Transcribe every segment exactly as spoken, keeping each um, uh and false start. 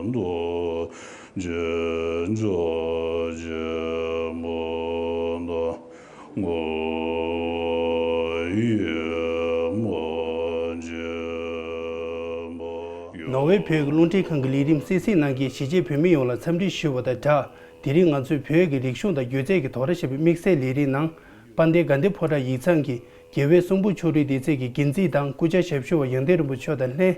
རྡོ་རྗེ་འཇོག་ཅེས་མོ་ནོ་ངོ་ཡེ་མོ་ཅེས་མོ། ནོར་ཝེ་བོད་ཀྱི་རླུང་འཕྲིན་ཁང་གི་ལས་རིམ་གསན་གཟིགས་གནང་མཁན་གཞིས་བྱེས་བོད་མི་ཡོངས་ལ་འཚམས་འདྲི་ཞུ་བ་དང་སྦྲགས། དེ་རིང་ང་ཚོས་བོད་ཀྱི་རིག་གཞུང་དང་སྒྱུ་རྩལ་གྱི་དོ་ར་ཞེས་པའི་དམིགས་བསལ་ལས་རིམ་ནང་། དཔལ་ལྡན་དགའ་ལྡན་ཕོ་བྲང་ཡིག་ཚང་གི་རྒྱལ་བའི་གསུང་འབུམ་ཕྱོགས་བསྒྲིགས་སྡེ་ཚན་གྱི་འགན་འཛིན་དང་སྐུ་བཅར་ཞབས་ཞུ་བ་ཡོན་ཏན་རིན་པོ་ཆེ་མཆོག་དང་ལྷན།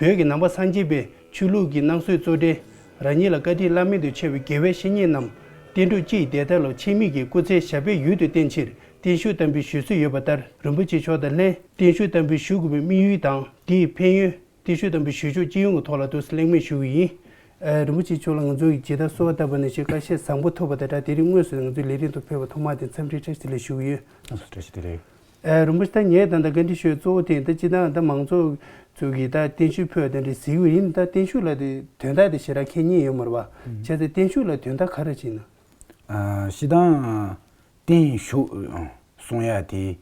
བོད་ཀྱི་ནང་པ་སངས་རྒྱས་པའི་ཆོས་ལུགས་ཀྱི་སྣང་ཚུལ་གཙོ་གྲས། རང་ཉིད་ལ་བཀའ་དྲིན་བླ་མེད་དུ་ཆེ་བའི་དགེ་བའི་བཤེས་གཉེན་རྣམས་བསྟན་འགྲོ་སྤྱི་ཡི་བདེ་ཐང་ལ་ཆེད་དམིགས་ཀྱིས་སྐུ་ཚེ་ཞབས་པད་ཡུན་དུ་བརྟན་ཕྱིར་བརྟན་བཞུགས་བསྟར་འབུལ་ཞུ་སྲོལ་ཡོད་པ་ལྟར། རིན་པོ་ཆེ་མཆོག་དང་ལྷན་བརྟན་བཞུགས་བསྟར་འབུལ་ཞུ་དགོས་པའི་དམིགས་ཡུལ་དང་། དེའི་ཕན་ཡོན། བརྟན་བཞུགས་བསྟར་འབུལ་ཞུ་ཕྱོགས་སྤྱི་ཡོངས་ཀྱི་ཐོག་ལ་ཏོག་ཙམ་གླེང་མོལ་ཞུ་གི་ཡིན། ཨ། རིན་པོ་ཆེ་མཆོག་ལ་ང་ཚོ་གི་ཇི་ལྟར་གསོལ་བ་བཏབ་པ་ནང་བཞིན་དཀའ་སྤྱད་བཟང་པོ་ཐོབ་པ་དང་སྦྲགས། དེ་རིང་དངོས་སུ་ང་ཚོའི་ལས་རིམ་དུ་ཕེབས་པ་ཐོག་མ་དེ་འཚམས་འདྲི་བཀྲ་ཤིས་བདེ་ལེགས་ཞུ་གི་ཡོད། ལགས་སོ། བཀྲ་ཤིས་བདེ་ལེགས། ཨ། རིན་པོ་ཆེ། ད་ངས་ད་ལྟ་བཀའ་འདྲི་ཞུ་གཙོ་བོ་དེ་ད་སྤྱིར་བཏང་ད་མང་ཚོགས་ཚོ་གིས་ད་བརྟན་བཞུགས་ཕུལ་བ་དེ་འདྲ་གཟིགས་ཀྱི་ཡིན། ད་བརྟན་བཞུགས་ལབ་དེ་དོན་དག་དེ་ཞེ་དྲག་ཁེལ་མཁན་ཡོད་མ་རེད་པ། ཨང་། བྱས་ཙང་བརྟན་བཞུགས་ལ་དོན་དག་ག་རེ་ཡིན་ན། ཨ། སྤྱིར་བཏང་བརྟན་བཞུགས་གསུང་ཡ་དེ།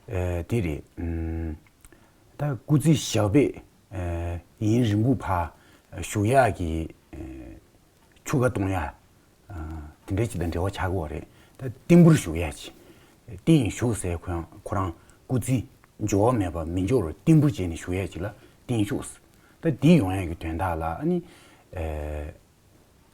ཨ། དེ་རེད། ཨམ། ད་སྐུ་ཚེ་ཞབས་པད། ཨ། ཡུན་རིང་པོ་བར་བཞུགས་ཡག་གི། ཨ། ཆོ་ག་གཏོང་ཡག། ཨ། དེ་འདྲ་ཅིག་དང་འབྲེལ་བ་ཆགས་ཀྱི་ཡོད་རེད། ད་བརྟན་པོར་བཞུགས་ཡག་ཅིག། བརྟན་བཞུགས་ཟེར་ཁོ་ཡང་ཁོ་རང་སྐུ་ཚེ་འགྱུར་བ་མེད་པར་མི་འགྱུར་བར་བརྟན་པོ་བྱས་ནས་བཞུགས་ཡག་ཅིག་ལ་བརྟན་བཞུགས་ཟེར། ད་འདི་ཡོང་ཡག་གི་དོན་དག་ལ་ཨ་ནི། ཨ།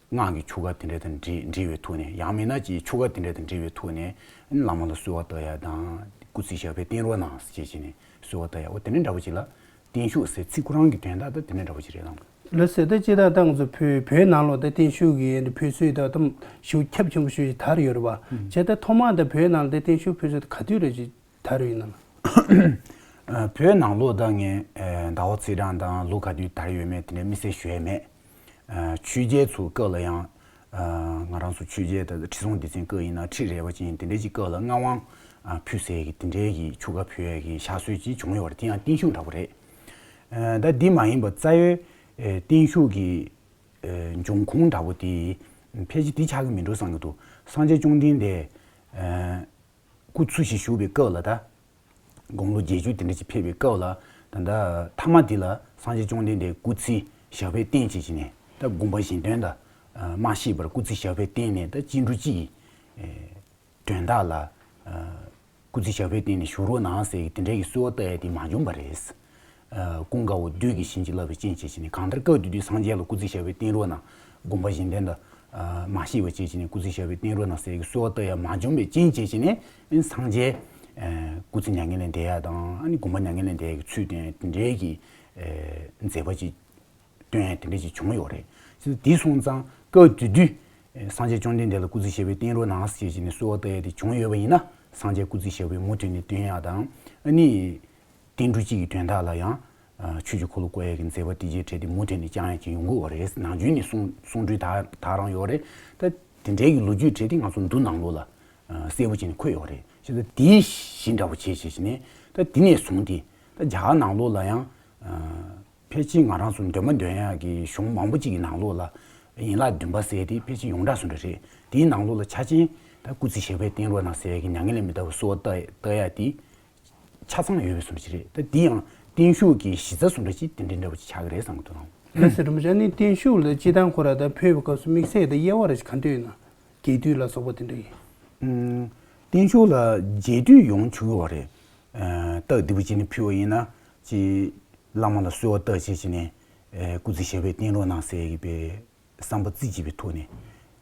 སྔགས་ཀྱི་ཆོ་ག་དེ་འདྲ་དང་འབྲེལ་འབྲེལ་བའི་ཐོག་ནས། ཡང་མིན་ན་ཅིག་ཆོ་ག་དེ་འདྲ་དང་འབྲེལ་བའི་ཐོག་ནས་ཨ་ནི་བླ་མ་ལ་གསོལ་བ་བཏབ་ཡག་དང་། སྐུ་ཚེ་ཞབས་པད་བརྟན་རོགས་གནང་ཟེར་བྱས་བྱས་ནས་གསོལ་བ་བཏབ་ཡག། འོ་དེ་འདྲ་འདྲ་པོ་ཅིག་ལ་བརྟན་བཞུགས་ཟེར་ཚིག་ཁོ་རང་གི་དོན་དག་ད་དེ་འདྲ་འདྲ་པོ་ཅིག་རེད་ལགས། ལགས་སོ། ད་སྤྱིར་བཏང་ད་ང་ཚོ་བོད་བོད་ནང་ལོགས་ད་བརྟན་བཞུགས་ཀྱི་ཕུལ་སྲོལ་ད་དམ་ཞེ་པོ་ཁྱབ་ཆེན་པོ་ཞེ་པོ་ཅིག་དར་ཡོད་རེད་པ། ཨང་། བྱས་ད་ཐོག་མར་ད་བོད་ནང་ལ་ད་བརྟན་བཞུགས་ཕུལ་སྲོལ་ད་ག་དུས་རེད་ཅིག་དར་ཡོད་ན། ཨ། བོད་ནང་ལོགས་ད་ངས། ཨ། ཟླ་བ་ཚེས་གྲངས་དང་ལོ་ག་དུས་དར་ཡོད་མེད་དེ་འདྲ་དམིགས་བསལ་ཞུ་ཡ་མེད། ཨ། ཆོས་རྒྱལ་ཚོའི་སྐབས་ལ་ཡང་། ཨ། ང་རང་ཚོ་ཆོས་རྒྱལ་ད་ཁྲི་སྲོང་ལྡེ་བཙན་སྐབས་ཡིན་ན་ཁྲི་རལ་པ་ཅན་དེ་འདྲ་ཅིག་སྐབས་ལ་མངའ་དབང་། ཨ། ཕུལ་སའི་གི་དེ་འདྲའི་གི་ཆོ་ག་ཕུལ་ཡ་གི་ཕྱག་སྲོལ་ཅིག་བྱུང་ཡོད་རེད། དེ་ཡང་བརྟན་བཞུགས་འདྲ་པོ་རེད། ཨ། ད་འདི་མ་ཡིན་པ་རྩ་བའི། ཨ། བརྟན་བཞུགས་ཀྱི། ཨ། འབྱུང་ཁུངས་འདྲ་པོ་དེ་ཕལ་ཆེར་དེ་ཆགས་ཀྱི་མིན་འགྲོ་བསམ་གྱི་འདུག། སངས་རྒྱས་བཅོམ་ལྡན་འདས། ཨ། སྐུ་འཚོ་ཞིང་བཞུགས་པའི་སྐབས་ལ། ད་དགུང་ལོ་བརྒྱད་ཅུ་དེ་འདྲ་ཅིག་ཕེབས་པའི་སྐབས་ལ། ད་ལྟ་མཐའ་མ་འདི་ལ་སངས་རྒྱས་བཅོམ་ལྡན་འདས་སྐུ་ཚེ་ཞབས་པད་བརྟན་བྱས་བྱས་ནས། ད་དགོངས་པ་གཞན་དོན་ད་མ་བཞེས་པར་སྐུ་ཚེ་ཞབས་པད་བརྟན་ནས། ད་སྐྱེ་འགྲོ་སྤྱི་ཡི་དོན་དག་ལ་སྐུ་ཚེ་ཞབས་པད་བརྟན་ནས་བཞུགས་རོགས་གནང་ཟེར་གྱི་དེ་འདྲའི་གི་གསོལ་བ་བཏབ་ཡ་དེ་མ་བྱུང་བ་རེད། ཨ། ཀུན་དགའ་བོ་བདུད་ཀྱིས་བྱིན་གྱིས་བརླབས་པའི་རྐྱེན་བྱས་བྱས་ནས། གང་ལྟར་སྐབས་དེ་དུས་སངས་རྒྱས་ལ་སྐུ་ཚེ་ཞབས་པད་བརྟན་རོགས་གནང་། དགོངས་པ་གཞན་དོན་དང་མ་བཞེས་པ་བྱས་བྱས་ནས་སྐུ་ཚེ་ཞབས་པད་བརྟན་རོགས་གནང་ཟེར་གྱི་གསོལ་བ་བཏབ་ཡ་མ་བྱུང་བའི་རྐྱེན་བྱས་བྱས་ནས། ཨ་ནི་སངས་རྒྱས། ཨ། སྐུ་ཚེ་མྱ་ངན་ལས་འདས་ཡ་དང་། ཨ་ནི་དགོངས་པ་མྱ་ངན་ལས་འདས་ཡ་གི་ཚུལ་བསྟན་དེ་འདྲའི་གི། ཨ། མཛད་པ་ཅིག་སྟོན་ཡ་དེ་འདྲ་ཅིག་བྱུང་ཡོད་རེད། དེ་སོང་ཙང་སྐབས་དེ་དུས་སངས་རྒྱས་བཅོམ་ལྡན་འདས་ལ་སྐུ་ཚེ་ཞབས་པད་བརྟན་རོགས་གནང་ཟེར་བྱས་ནས་གསོལ་བ་བཏབ་ཡ་དེ་བྱུང་ཡོད་པ་ཡིན་ན། སངས་རྒྱས་སྐུ་ཚེ་ཞབས་པད་མུ་མཐུད་ནས་བརྟན་ཡ་དང་། ཨ་ནི་བསྟན་འགྲོ་སྤྱི་ཡི་དོན་དག་ལ་ཡང་ཆོས་ཀྱི་འཁོར་ལོ་བསྐོར་ཡ་གི་མཛད་པ་དེ་ཅིག་གྲས་དེ་མུ་མཐུད་ནས་བསྐྱངས་ཡ་ཅིག་ཡོང་གི་ཡོད་རེད། ནམ་རྒྱུན་ནས་གསུང་གསུང་སྒྲོས་དག་དག་རང་ཡོད་རེད། ད་དེ་འདྲའི་གི་ལོ་རྒྱུས་གྲས་དེ་ང་ཚོ་མདོ་ནང་ལོགས་ལ་གསལ་པོ་བྱས་ནས་འཁོད་ཡོད་རེད། བྱས་ཙང་དེའི་གཞི་འདྲ་པོ་བྱས་བྱས་བྱས་ནས། ད་དེ་ནས་བཟུང་སྟེ་ད་རྒྱ་གར་ནང་ལོགས་ལ་ཡང་། ཨ། ཕལ་ཆེར་ང་རང་ཚོ་འདོན་མ་འདོན་ཡག་གི་གཞུང་མང་པོ་ཅིག་གི་ནང་ལོགས་ལ་ཡན་ལག་བདུན་པ་ཟེར་དེ་ཕལ་ཆེར་ཡོངས་གྲགས་སུ་འདྲ་རེད། དེའི་ནང་ལོགས་ལ་ཆ་ཅན་ད་སྐུ་ཚེ་ཞབས་པད་བརྟན་རོགས་གནང་ཟེར་ཡག་གི་མྱ་ངན་ལས་མི་འདའ་བའི་གསོལ་བ་བཏབ་བཏབ་ཡག་དེ་ཆ་ཚང་ཡོད་པའི་བཟོ་འདྲ་ཅིག་རེད། ད་དེ་ཡང་བརྟན་བཞུགས་ཀྱི་གཞི་རྩ་བཟོ་འདྲ་ཅིག་དེ་འདྲའི་འདྲ་པོ་ཅིག་ཆགས་ཀྱི་རེད་བསམ་གྱི་འདུག་ལགས། ལགས་སོ། རིན་པོ་ཆེ། ཨ་ནི་བརྟན་བཞུགས་ལ་སྤྱིར་བཏང་ཁོ་རང་ད་ཕེབས་པའི་སྐབས་སུ་དམིགས་བསལ་ད་དབྱེ་བ་རེ་ཞིག་ག་འདྲ་ཡོད་ན། རྒྱས་བསྡུས་ལ་སོགས་པ་དེ་འདྲ་ཡིན། ཨུམ། བརྟན་བཞུགས་ལ་རྒྱས་བསྡུས་ཡོང་ཆོག་གི་ཡོད་རེད། ཨ། སྟབས་བདེ་པོ་བྱས་ནས་ཕུལ་བ་ཡིན་ན། ཅིག་བླ་མ་ལ་གསོལ་བ་བཏབ་བྱས་བྱས་ནས། ཨ། སྐུ་ཚེ་ཞབས་པད་བརྟན་རོགས་གནང་ཟེར་གྱི་པའི་བསམ་པ་རྩེ་གཅིག་པའི་ཐོག་ནས།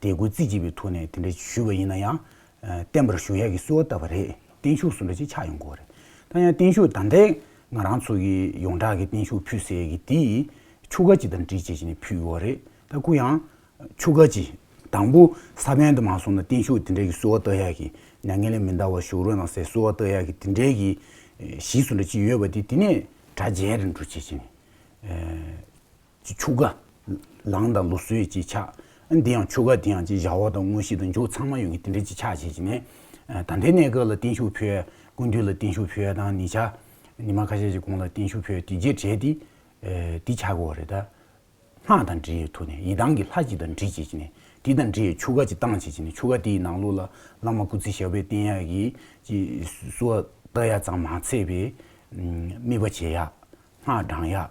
དད་གུས་རྩེ་གཅིག་པའི་ཐོག་ནས་དེ་འདྲ་ཞུས་པ་ཡིན་ན་ཡང་། ཨ། བརྟན་པར་བཞུགས་ཡག་གི་གསོལ་བ་བཏབ་པ་རེད། བརྟན་བཞུགས་སུ་འདྲ་ཅིག་ཆགས་ཡོང་གི་ཡོད་རེད། ད་ཡང་བརྟན་བཞུགས་ད་ལྟའི་ང་རང་ཚོ་གི་ཡོངས་གྲགས་ཀྱི་བརྟན་བཞུགས་ཕུལ་ཟེར་གྱི་དེ་ཆོ་ག་ཅིག་དང་འབྲེལ་བྱས་བྱས་ནས་ཕུལ་ཡོད་རེད། ད་ཁོ་ཡང་ཆོ་ག་ཅིག་དང་པོ་ས་བོན་དུ་མ་སོང་ན་བརྟན་བཞུགས་དེ་འདྲ་གི་གསོལ་བ་བཏབ་ཡག་གི། མྱ་ངན་ལས་མི་འདའ་བར་བཞུགས་རོགས་གནང་ཟེར་གསོལ་བ་བཏབ་ཡག་གི་དེ་འདྲའི་གི་གཞི་སུ་འདྲ་ཅིག་ཡོད་པ་དེ། དེ་ནས་གྲ་རྒྱས་རིམ་གྲོ་བྱེད་ཅིང་། ཨ། ཆོ་ག་ལམ་དང་ལུགས་སྲོལ་ཅིག་ཆགས། འདི་ཡང་ཆོ་ག་འདི་ཡང་ཅིག་བྱ་བ་དང་དངོས་གཞི་དང་མཇུག་ཚང་མ་ཡོང་གི་དེ་འདྲ་ཅིག་ཆགས་བྱས་བྱས་ནས། ཨ། ད་ལྟའི་གནས་སྐབས་ལ་བརྟན་བཞུགས་ཕུལ། སྐུ་མདུན་ལ་བརྟན་བཞུགས་ཕུལ་དང་། ཉེ་ཆར་ཉི་མ་ཁ་ཤས་ཀྱི་གོང་ལ་བརྟན་བཞུགས་ཕུལ་དེ་རྗེས་གྲས་དེ། ཨ། དེ་ཆགས་ཀྱི་ཡོད་རེད། ད་སྔགས་དང་འབྲེལ་བའི་ཐོག་ནས། ཡི་དམ་གྱི་ལྷ་ཅིག་དང་འབྲེལ་བྱས་བྱས་ནས། དེ་དང་འབྲེལ་བའི་ཆོ་ག་ཅིག་བཏང་བྱས་བྱས་ནས། ཆོ་ག་དེའི་ནང་ལོགས་ལ་བླ་མ་སྐུ་ཚེ་ཞབས་པད་བརྟན་ཡག་གི་ཅིག་གསོལ་བ་བཏབ་ཡག་ཙམ་མ་ཚད་པའི། ཨ། དམིགས་པ་བྱེད་ཡག། སྔགས་བགྲང་ཡག།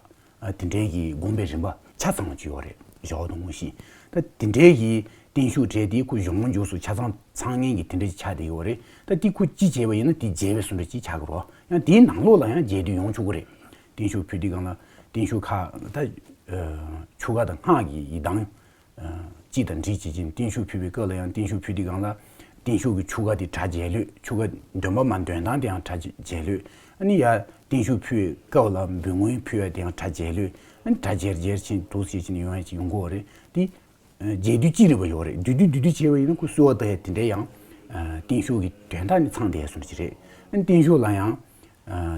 ཨ། དེ་འདྲའི་གི་སྒོམ་པའི་རིམ་པ་ཆ་ཚང་བ་ཅིག་ཡོད་རེད། བཞག་དང་ངོ་ཤེས། ད་དེ་འདྲའི་གི་བརྟན་བཞུགས་གྲས་དེ་ཁོ་གཞུང་མང་འཇུག་སུ་ཆ་ཚང་ཚང་ངེས་ཀྱི་དེ་འདྲ་ཅིག་ཆགས་བསྡད་ཡོད་རེད། ད་དེ་ཁོ་ཅི་བྱས་པ་ཡིན་ན་དེ་རྒྱས་པའི་བཟོ་འདྲ་ཅིག་ཆགས་ཀྱི་རེད། ཡང་དེའི་ནང་ལོགས་ལ་ཡང་རྒྱས་བསྡུས་ཡོང་ཆོག་གི་རེད། བརྟན་བཞུགས་ཕུལ་དུས་སྒང་ལ་བརྟན་བཞུགས་ཁག་ད་ཆོ་ག་དང་སྔགས་ཀྱི་ཡི་དམ་སྤྱི་དང་འབྲེལ་བྱེད་ཀྱིན་བརྟན་བཞུགས་ཕུལ་བའི་སྐབས་ལ་ཡང་བརྟན་བཞུགས་ཕུལ་དུས་སྒང་ལ་བརྟན་བཞུགས་ཀྱི་ཆོ་ག་དེ་གྲ་རྒྱས་ལོས། ཆོ་ག་འདོན་པ་མ་འདོན་སྟངས་དེ་ཡང་གྲ་རྒྱས་ལོས། ཨ་ནི་ཡ་བརྟན་བཞུགས་ཕུལ་བའི་སྐབས་ལ་འབུལ་ངོ་ཕུལ་བ་དེ་ཡང་གྲ་རྒྱས་ལོས། ཨ་ནི་གྲ་རྒྱས་རྒྱས་ཕྱིན་འདུག་ཟེར་ཕྱིན་ཡོང་ཡ་ཅིག་ཡོང་གི་ཡོད་རེད། དེ་རྒྱས་བསྡུས་ཅི་རིགས་པ་ཡོད་རེད། བསྡུས་བསྡུས་བསྡུས་བསྡུས་བྱས་པ་ཡིན་ན་ཁོ་གསོལ་བ་བཏབ་ཡ་དེ་འདྲའི་ཡང་བརྟན་བཞུགས་ཀྱི་དོན་དག་ནི་ཚང་བསྡད་ཡ་བཟོ་འདྲ་ཅིག་རེད། ཨ་ནི་བརྟན་བཞུགས་ལ་ཡང་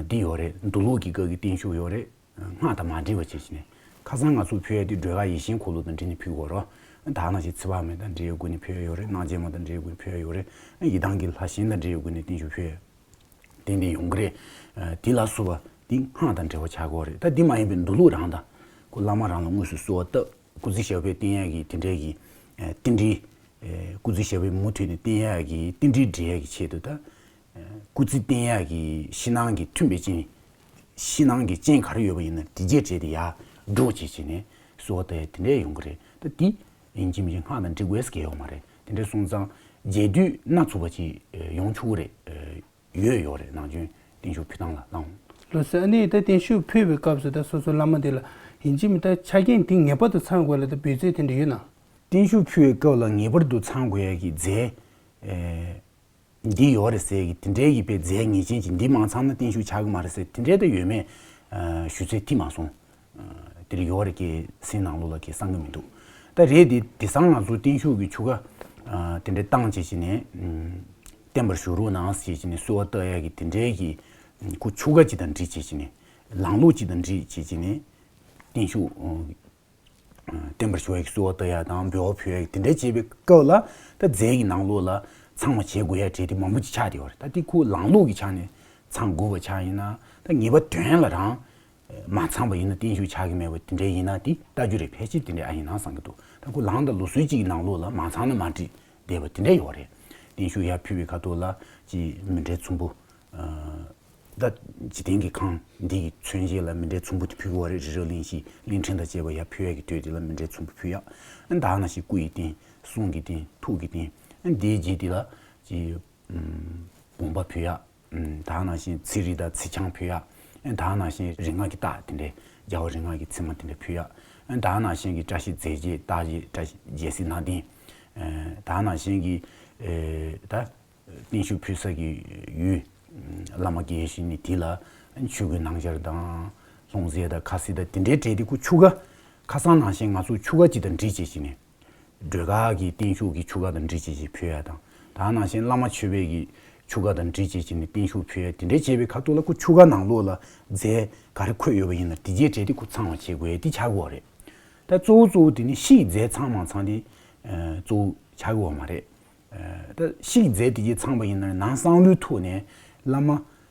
འདི་ཡོད་རེད། འདུལ་ལུགས་ཀྱི་སྐབས་ཀྱི་བརྟན་བཞུགས་ཡོད་རེད། སྔགས་དང་མ་འདྲེས་པ་བྱས་ཕྱིན་ནས། ཁ་སང་ང་ཚོ་ཕུལ་ཡ་དེ་སྒྲོལ་དཀར་ཡིད་བཞིན་འཁོར་ལོ་དང་འབྲེལ་ནས་ཕུལ་དགོས་རེད། ད་ནང་བཞིན་ཚེ་དཔག་མེད་དང་འབྲེལ་ཡོད་སྒོ་ནས་ཕུལ་ཡ་ཡོད་རེད། སྣང་བྱེད་མ་དང་འབྲེལ་ཡོད་སྒོ་ནས་ཕུལ་ཡ་ཡོད་རེད། ཡི་དམ་གྱི་ལྷ་གཞན་དང་འབྲེལ་ཡོད་སྒོ་ནས་བརྟན་བཞུགས་ཕུལ་ཡ་ཏན་ཏན་ཡོང་གི་རེད། དེ་ལ་སོགས་པ་འདི་སྔགས་དང་འབྲེལ་བ་ཆགས་དགོས་རེད། ད་འདི་མ་ཡིན་པའི་འདུལ་ལུགས་རང་དང་། ཁོ་བླ་མ་རང་ལ་དངོས་སུ་གསོལ་བ་བཏབ། སྐུ་ཚེ་ཞབས་པད་བརྟན་ཡ་གི་དེ་འདྲའི་གི་རྟེན་འབྲེལ། སྐུ་ཚེ་ཞབས་པད་མུ་མཐུད་ནས་བརྟན་ཡ་གི་རྟེན་འབྲེལ་འགྲིག་ཡ་གི་ཆེད་དུ་ད། སྐུ་ཚེ་བརྟན་ཡག་གི་ཕྱི་ནང་གི་མཐུན་པའི་རྐྱེན། ཕྱི་ནང་གི་རྐྱེན་ག་རེ་ཡོད་པ་ཡིན་ན་དེ་རྗེས་འབྲེལ་ཏེ་ཡར་འགྲོ་བྱེད་བྱས་ནས་གསོལ་བ་བཏབ་ཡ་དེ་འདྲས་ཡོང་གི་རེད། ད་དེ་ཡིན་གཅིག་མིན་གཅིག་སྔགས་དང་འབྲེལ་དགོས་ཀྱི་ཡོད་མ་རེད། དེ་འདྲས་སོང་ཙང་རྒྱས་བསྡུས་སྣ་ཚོགས་པ་ཅིག་ཡོང་ཆོག་གི་རེད། ཡོད་ཡོད་རེད། ནང་ཆོས་བརྟན་བཞུགས་ཕུལ་སྟངས་ལ་བླངས། ལགས་སོ། ཨ་ནི་ད་བརྟན་བཞུགས་ཕུལ་བའི་སྐབས་སུ་ད་སོ་སོ་བླ་མ་དེ་ལ་ཡིན་གཅིག་མིན་ད་ཆ་རྐྱེན་དེ་ངེས་པར་དུ་ཚང་དགོས་ལ་ད་འབུལ་རྫས་དེ་འདྲ་ཡོད་ན། བརྟན་བཞུགས་ཕུལ་བའི་སྐབས་ལ་ངེས་པར་དུ་ཚང་དགོས་ཡ་གི་རྫས། འདི་ཡོད་རེད་ཟེར་གི་དེ་འདྲའི་གི་དཔེ་རྫས་ངེས་ཅན་གྱི་འདི་མ་ཚང་ན་བརྟན་བཞུགས་ཆགས་ཀྱི་མ་རེད་ཟེར་དེ་འདྲའི་ད་ཡོད་མེད་ཞུ་ཚད་ཐིག་མ་སོང་། དེ་ལ་ཡོད་རེད་ཀྱི་སེམས་ནང་ལོགས་ལ་ཀྱི་བསམ་གི་མི་འདུག་ད་རེད་དེ་དེང་སང་ང་ཚོ་བརྟན་བཞུགས་ཀྱི་ཆོ་ག་དེ་འདྲའི་བཏང་བྱས་བྱས་ནས་བརྟན་པར་བཞུགས་རོགས་གནང་ཟེར་བྱས་ནས་གསོལ་བ་བཏབ་ཡ་གི་དེ་འདྲའི་གི་ཁོ་ཆོ་ག་ཅིག་དང་འབྲེལ་བྱས་བྱས་ནས་ལམ་ལུགས་ཅིག་དང་འབྲེལ་བྱས་བྱས་ནས་བརྟན་བཞུགས། བརྟན་པར་ཞུ་བའི་གསོལ་བ་བཏབ་ཡ་དང་འབུལ་བ་ཕུལ་ཡ་དེ་འདྲ་བྱེད་པའི་སྐབས་ལ་ད་རྫས་ཀྱི་ནང་ལོགས་ལ་ཚང་བ་བྱེད་དགོས་ཡ་གྲས་དེ་མང་པོ་ཅིག་ཆགས་བསྡད་ཡོད་རེད། ད་དེ་ཁོ་ལམ་ལུགས་ཀྱི་ཆ་ནས་ཚང་དགོས་པ་ཆགས་ཡིན་ན་ད་ངེས་པ་དོན་ལ་རང་མ་ཚང་པ་ཡིན་ན་བརྟན་བཞུགས་ཆགས་ཀྱི་མེད་པ་དེ་འདྲ་ཡིན་ན་དེ་ལྟ་རྒྱུ་རེད། ཕལ་ཆེར་དེ་འདྲ་ཨ་ཡིན་ན་བསམ་གྱི་འདུག་ད་ཁོ་ལམ་དང་ལུགས་སྲོལ་གཅིག་གི་ནང་ལོགས་ལ་མ་ཚང་ན་མ་འགྲིག་བསྡད་པ་དེ་འདྲ་ཡོད་རེད། བརྟན་བཞུགས་ཡར་ཕུལ་བའི་ཁ་ཐོག་ལ་ཅིག་མཎྜལ་ཚོམ་བུ། ད་འཇིག་རྟེན་གྱི་ཁང་འདི་གི་མཚོན་བྱེད་ལ་མཎྜལ་ཚོམ་བུ་དེ་ཕུལ་དགོས་པ་རེད། རི་རབ་གླིང་བཞི་གླིང་ཕྲན་དང་བཅས་པ་ཡར་ཕུལ་ཡས་ཀྱི་དུས་དེ་ལ་མཎྜལ་ཚོམ་བུ་ཕུལ་ཡ། ད་ནང་བཞིན་སྐུ་ཡི་རྟེན། གསུང་གི་རྟེན། ཐུགས་ཀྱི་རྟེན། འདིའི་རྗེས་དེ་ལ་ཅིག་བུམ་པ་ཕུལ་ཡ། ད་ནང་བཞིན་ཚེ་རིལ་དང་ཚེ་ཆང་ཕུལ་ཡ། ད་ནང་བཞིན་རིག་སྔགས་ཀྱི་རྟགས་དེ་འདྲའི་རྒྱལ་བ་རིག་སྔགས་ཀྱི་ཚད་མ་དེ་འདྲ་ཕུལ་ཡ། ད་ནང་བཞིན་གྱི་བཀྲ་ཤིས་རྫས་བརྒྱད་རྟགས་བརྒྱད་བཀྲ་ཤིས་རྒྱལ་སྲིད་ནང་རྟེན། ད་ནང་བཞིན་གྱི་ད། བརྟན་བཞུགས་ཕུལ་ས་གི་ཡུལ། བླ་མ་དགེ་བཤེས་ནི་དེ་ལ་ཆོས་གོས་ནང་སྦྱར་དང་། ལྷུང་བཟེད་དང་ཁ་བཟེད་དང་དེ་འདྲའི་གྲས་དེ་ཁོ་ཆོ་ག་ཁ་སང་ནང་བཞིན་ང་ཚོ་ཆོ་ག་ཅིག་དང་འབྲེལ་བྱས་བྱས་ནས། སྒྲོལ་དཀར་གྱི་བརྟན་བཞུགས་ཀྱི་ཆོ་ག་དང་འབྲེལ་བྱས་བྱས་ཕུལ་ཡ་དང་། ད་ནང་བཞིན་བླ་མ་མཆོད་པའི་གི་ཆོ་ག་དང་འབྲེལ་བྱས་བྱས་ནས་བརྟན་བཞུགས་ཕུལ་ཡ་དེ་འདྲའི་བྱས་པའི་ཁ་ཐོག་ལ་ཁོ་ཆོ་ག་ནང་ལོགས་ལ་རྫས་ག་རེ་འཁོད་ཡོད་པ་ཡིན་ན་དེ་རྗེས་གྲས་དེ་ཁོ་ཚང་བ་བྱེད་དགོས་ཡ་དེ་ཆགས་ཀྱི་ཡོད་རེད། ད་གཙོ་བོ་གཙོ་བོ་དེ་ནི་ཕྱི་ཡི་རྫས་ཚང་མ་ཚང་དེ་གཙོ་བོ་ཆགས་ཀྱི་ཡོད་མ་རེད། ད་ཕྱིའི་རྫས་དེ་གྱད་ཚང་པ་ཡིན་ན་ནང་བསམ་བློའི་ཐོག་ནས་བླ་མ་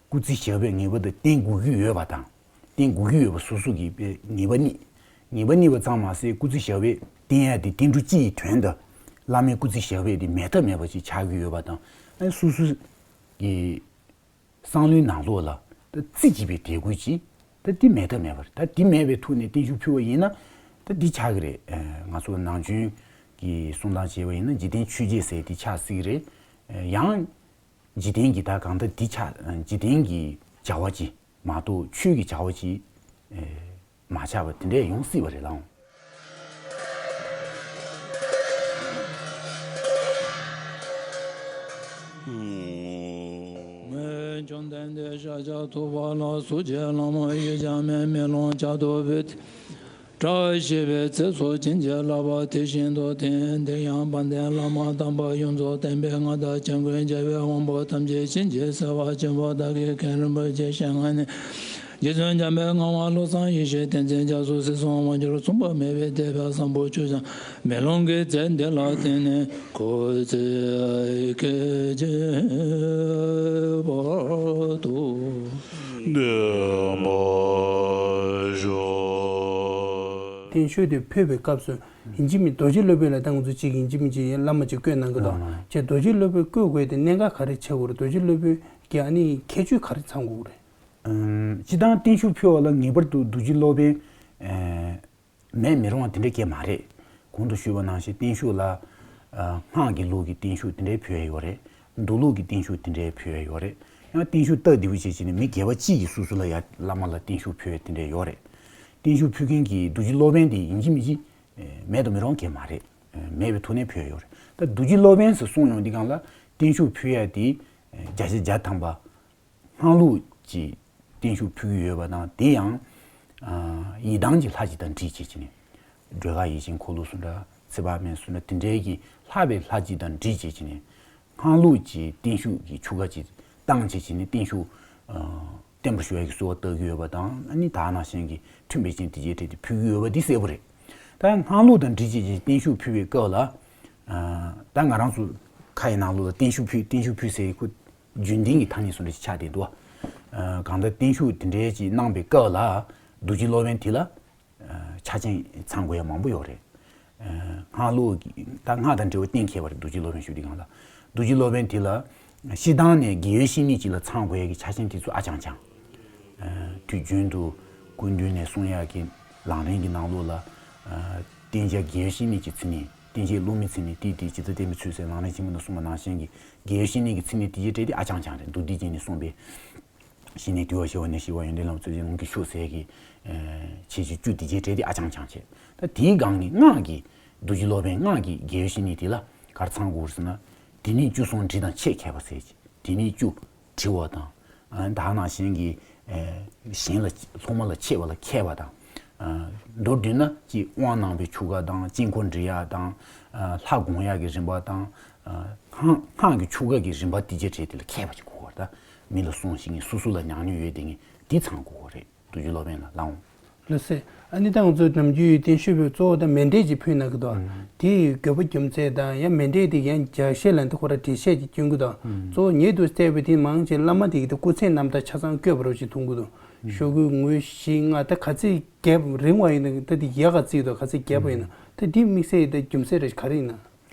སྐུ་ཚེ་ཞབས་པད་ངེས་པར་དུ་བརྟན་དགོས་ཀྱི་ཡོད་པ་དང་། བརྟན་དགོས་ཀྱི་ཡོད་པ་སོ་སོ་གི་ངེས་པ་རྙེད། ངེས་པ་རྙེད་པ་ཙམ་མ་ཟད་སྐུ་ཚེ་ཞབས་པད་བརྟན་ཡ་དེ་བརྟན་འགྲོ་སྤྱི་ཡི་དོན་དུ་བླ་མའི་སྐུ་ཚེ་ཞབས་པད་དེ་མེད་ཐབས་མེད་པ་ཅིག་ཆགས་ཀྱི་ཡོད་པ་དང་། སོ་སོ་གི་བསམ་བློའི་ནང་ལོགས་ལ་ད་རྩིས་བགྱིས་པའི་དད་གུས་ཅིག་ད་འདི་མེད་ཐབས་མེད་པ་རེད། ད་འདི་མེད་པའི་ཐོག་ནས་བརྟན་བཞུགས་ཕུལ་བ་ཡིན་ན་ད་འདི་ཆགས་ཀྱི་རེད། ང་ཚོ་ནང་ཆོས་ཀྱི་གསུང་སྟངས་བྱས་པ་ཡིན་ན་འཇིག་རྟེན་ཆོས་བརྒྱད་ཟེར་འདི་ཆགས་སྲིད་ཀྱི་རེད། ཡང་འཇིག་རྟེན་གྱི་ད་གང་ལྟར་འདི་ཆགས་འཇིག་རྟེན་གྱི་བྱ་བ་ཅིག་མ་གཏོགས་ཆོས་ཀྱི་བྱ་བ་ཅིག་མ་ཆགས་པ་དེ་འདྲས་ཡོང་སྲིད་པ་རེད་ལགས། བཅོམ་ལྡན་འདས་ཤཱཀྱ་ཐུབ་པ་ལ་གཟུགས་ཅན་ལྷ་མོ་ཡུལ་འཆང་མའི་མེ་ལོང་ལྕགས་ཐོག་ཕུད། བཀྲ་ཤིས་པའི་ཚེ་སྲོག་བྱིན་གྱིས་བརླབས་པ་དེ་བཞིན་དུ་དེང་འདིར་ཡང་དཔལ་ལྡན་བླ་མ་དམ་པ་ཡོངས་རྫོགས་བསྟན་པའི་མངའ་བདག་ཇིང་གུ་རྒྱལ་བའི་དབང་པོ་ཐམས་ཅད་ཕྱིན་ཅི་བསལ་བ་ཆེན་པོ་བདག་གི་མཁན་རིན་པོ་ཆེ་ཞལ་སྔ་ནས། རྗེ་བཙུན་འཇམ་དཔལ་ངག་དབང་བློ་བཟང་ཡེ་ཤེས་བསྟན་འཛིན་རྒྱ་མཚོ་སྲིད་གསུམ་དབང་སྒྱུར་མཚུངས་པ་མེད་པའི་གདེགས་པ་བཟང་པོ་ཆུ་བྱང་མེ་ལོང་གི་རྫས་འདི་ལ་བརྟེན་ནས་སྐུ་ཚེ་སྐད་ཅིག་བར་དུ་བརྟན་པར་བཞུགས། བརྟན་བཞུགས་དེ་ཕུལ་བའི་སྐབས་སུ་ཡིན་གཅིག་མིན་རྡོ་རྗེ་སློབ་དཔོན་ལ་ད་ང་ཚོ་གཅིག་ཡིན་གཅིག་མིན་གཅིག་བླ་མ་གཅིག་བསྐོས་གནང་གི་འདུག་ཨ་ཅེ་རྡོ་རྗེ་སློབ་དཔོན་བསྐོས་དགོས་དེ་གནད་འགག་ག་རེ་ཆགས་དགོས་རེད། རྡོ་རྗེ་སློབ་དཔོན་གྱི་ཨ་ནི་ཁྱད་ཆོས་ག་རེ་ཚང་དགོས་རེད། ཨམ། སྤྱིར་བཏང་བརྟན་བཞུགས་ཕུལ་བ་ལ་ངེས་པར་དུ་རྡོ་རྗེ་སློབ་དཔོན་ཨེ་མེད་མི་རུང་བ་དེ་འདྲ་གང་ཡང་མ་རེད། གོང་དུ་ཞུས་པ་ནང་བཞིན་བརྟན་བཞུགས་ལ། ཨ། སྔགས་ཀྱི་ལུགས་ཀྱི་བརྟན་བཞུགས་དེ་འདྲའི་ཕུལ་ཡ་ཡོད་རེད། མདོ་ལུགས་ཀྱི་བརྟན་བཞུགས་དེ་འདྲའི་ཕུལ་ཡ་ཡོད་རེད། ཡང་བརྟན་བཞུགས་སྟབས་བདེ་པོ་བྱེད་བྱས་ནས་མི་སྒེར་པ་གཅིག་གིས་སོ་སོ་ལ་ཡ་བླ་མ་ལ་བརྟན་བཞུགས་ཕུལ་ཡ་དེ་འདྲའི་ཡོད་རེད། བརྟན་བཞུགས་ཕུལ་མཁན་གྱི་རྡོ་རྗེ་སློབ་དཔོན་དེ་ཡིན་གཅིག་མིན་གཅིག་མེད་དུ་མི་རུང་གི་མ་རེད། མེད་པའི་ཐོག་ནས་ཕུལ་ཡ་ཡོད་རེད། ད་རྡོ་རྗེ་སློབ་དཔོན་ཟེར་གསུངས་ཡོང་དུས་སྒང་ལ་བརྟན་བཞུགས་ཕུལ་ཡ་དེ་བརྒྱ་ཆ་བརྒྱ་ཐམ་པ་སྔགས་ལུགས་ཀྱི་བརྟན་བཞུགས་ཕུལ་གྱི་ཡོད་པ་དང་། དེ་ཡང་ཡི་དམ་གྱི་ལྷ་གཅིག་དང་འདྲིས་བྱས་བྱས་ནས། སྒྲོལ་དཀར་ཡིད་བཞིན་འཁོར་ལོ་སུ་འདྲ། ཚེ་དཔག་མེད་སུ་འདྲ། དེ་འདྲའི་གི་ལྷག་པའི་ལྷ་གཅིག་དང་འདྲིས་བྱས་བྱས་ནས། སྔགས་ལུགས་ཀྱི་བརྟན་བཞུགས་ཀྱི་ཆོ་ག་ཅིག་བཏང་བྱས་བྱས་ནས་བརྟན་བཞུགས་བརྟན་པོར་ཞུ་ཡ་གི་གསོལ་བ་བཏབ་ཀྱི་ཡོད་པ་དང་། ཨ་ནི་ད་ནང་བཞིན་གྱི་ཁྲིམས་པའི་ཆེན་དེ་རྗེས་དྲན་དེ་ཕུལ་གྱི་ཡོད་པ་འདི་གསལ་པོ་རེད། ད་སྔགས་ལུགས་དང་འདྲིས་བྱས་བྱས་བརྟན་བཞུགས་ཕུལ་བའི་སྐབས་ལ། ད་ང་རང་ཚོ་ཁ་ཡི་ནང་ལོགས་ལ་བརྟན་བཞུགས་ཕུལ། བརྟན་བཞུགས་ཕུལ་ཟེར་ཁོ་རྒྱུན་ལྡན་གྱི་ཐ་སྙད་བཟོ་འདྲ་ཞིག་ཆགས་བསྡད་འདུག། ཨ། གང་ལྟར་བརྟན་བཞུགས་དེ་འདྲའི་ཅིག་གནང་བའི་སྐབས་ལ་རྡོ་རྗེ་སློབ་དཔོན་དེ་ལ་ཆ་རྐྱེན་ཚང་དགོས་ཡ་མང་པོ་ཡོད་རེད། ཨ། སྔགས་ལུགས་ཀྱི་ད་སྔགས་དང་འབྲེལ་བ་གཏན་འཁེལ་བ་རེད། རྡོ་རྗེ་སློབ་དཔོན་ཞུ་དུས་སྒང་ལ། རྡོ་རྗེ་སློབ་དཔོན་དེ་ལ་སྤྱིར་བཏང་ནས་དགེ་བའི་བཤེས་གཉེན་ཅིག་ལ་ཚང་དགོས་ཡ་གི་ཆ་རྐྱེན་དེ་ཚོ་ཨ་ཅང་ཅང་། ཨ། དུས་རྒྱུན་དུ་སྐུ་མདུན་ནས་གསུང་ཡག་གི་ལམ་རིམ་གྱི་ནང་ལོགས་ལ། ཨ། བསྟེན་བྱ་དགེ་བའི་བཤེས་གཉེན་གྱི་མཚན་ཉིད། བསྟེན་བྱའི་སློབ་མའི་མཚན་ཉིད། དེའི་སྟེང་ཇི་ལྟར་བསྟེན་པའི་ཚུལ་ཟེར་ལམ་རིམ་ཆེན་མོ་ནང་གསུངས་པ་ནང་བཞིན་གྱི་དགེ་བའི་བཤེས་གཉེན་གྱི་མཚན་ཉིད་དེ་རྗེས་དྲན་དེ་ཨ་ཅང་ཅང་རེད། མདོ་སྡེ་རྒྱན་ནས་གསུངས་པའི། ཤེས་ནས་དུལ་བ། ཞི་བ་ནས་ཞི་བ། ཡོན་ཏན་ལ་རྩོད་ཅིང་ལུང་གིས་ཞུགས་ཟེར་གྱི། ཨ། ཁྱད་ཆོས་བཅུ་དེ་རྗེས་དྲན་དེ་ཨ་ཅང་ཅང་བྱས། ད་དེའི་སྒང་ནས་སྔགས་ཀྱི་རྡོ་རྗེ་སློབ་དཔོན་སྔགས་ཀྱི་དགེ་བའི་བཤེས་གཉེན་དེ་ལ་ག་རེ་ཚང་དགོས་ཟེར་ན། དེ་ཉིད་བཅུ་གསུམ་དྲི་དང་ཕྱེད་མཁས་པ་ཟེར་གྱི། དེ་ཉིད་བཅུ། དྲི་བ་དང་། ཨ། ད་ནང་བཞིན་གྱི། ཨ། གཞན་ལ་སློབ་མ་ལ་འཆད་པ་ལ་མཁས་པ་དང་། ཨ། མདོར་བསྡུས་ན་ཅིག་དབང་གནང་བའི་ཆོ་ག་དང་། དཀྱིལ་འཁོར་འབྲི་ཡག་དང་། ཨ། ལྷ་སྒོམ་ཡག་གི་རིམ་པ་དང་། ཨ། སྔགས་སྔགས་ཀྱི་ཆོ་ག་གི་རིམ་པ་དེ་རྗེས་དྲན་དེ་ལ་མཁས་པ་ཅིག་དགོས་པ་རེད། ད་མི་ལ་གསུང་ཤེས་མཁན། སོ་སོ་ལ་ཉམས་མྱོང་ཡོད་བསྡད་མཁན་དེ་ཚང་དགོས་པ་རེད། རྡོ་རྗེ་སློབ་དཔོན་ལ་ལའང་། ལགས་སེ། ཨ་ནི་ད་ང་ཚོ་ནམ་རྒྱུན་བསྟན་བཅོས་པའི་གཙོ་བོ་ད་མཎྜལ་ཅིག་ཕུལ་གནང་གི་འདུག། ཨ། དེའི་དགོས་པ་རྒྱུ་མཚན་དང་། ཡང་མཎྜལ་དེ་ཡང་རྒྱས་བཤད་ལ་འདི་ཁོ་ར་འགྲེལ་བཤད་ཅིག་སྐྱོན་གི་འདུག། ཨ། གཙོ་བོ་ཉེ་དུ་བལྟས་པའི་དེ་མང་ཆེ་བླ་མ་དེ་གི་དེ་སྐུ་ཚེའི་རྣམ་ཐར་ཆ་ཚང་བཀོད་པ་རོ་ཞིག་མཐོང་གི་འདུག། ཨ། ཤོག་གུ་ངོས་བཞི་ལྔ་ད་ག་ཚད་རྒྱས་རིང་བ་ཡིན་ན། ད་དེ་ཡག་ག་བརྩིས་འདུག། ག་ཚད་རྒྱས་པ་ཡིན་ན། ད་དེ་དམིགས་བསལ་ད་རྒྱུ་མཚན་རེ་ག་རེ་ཡིན་ན།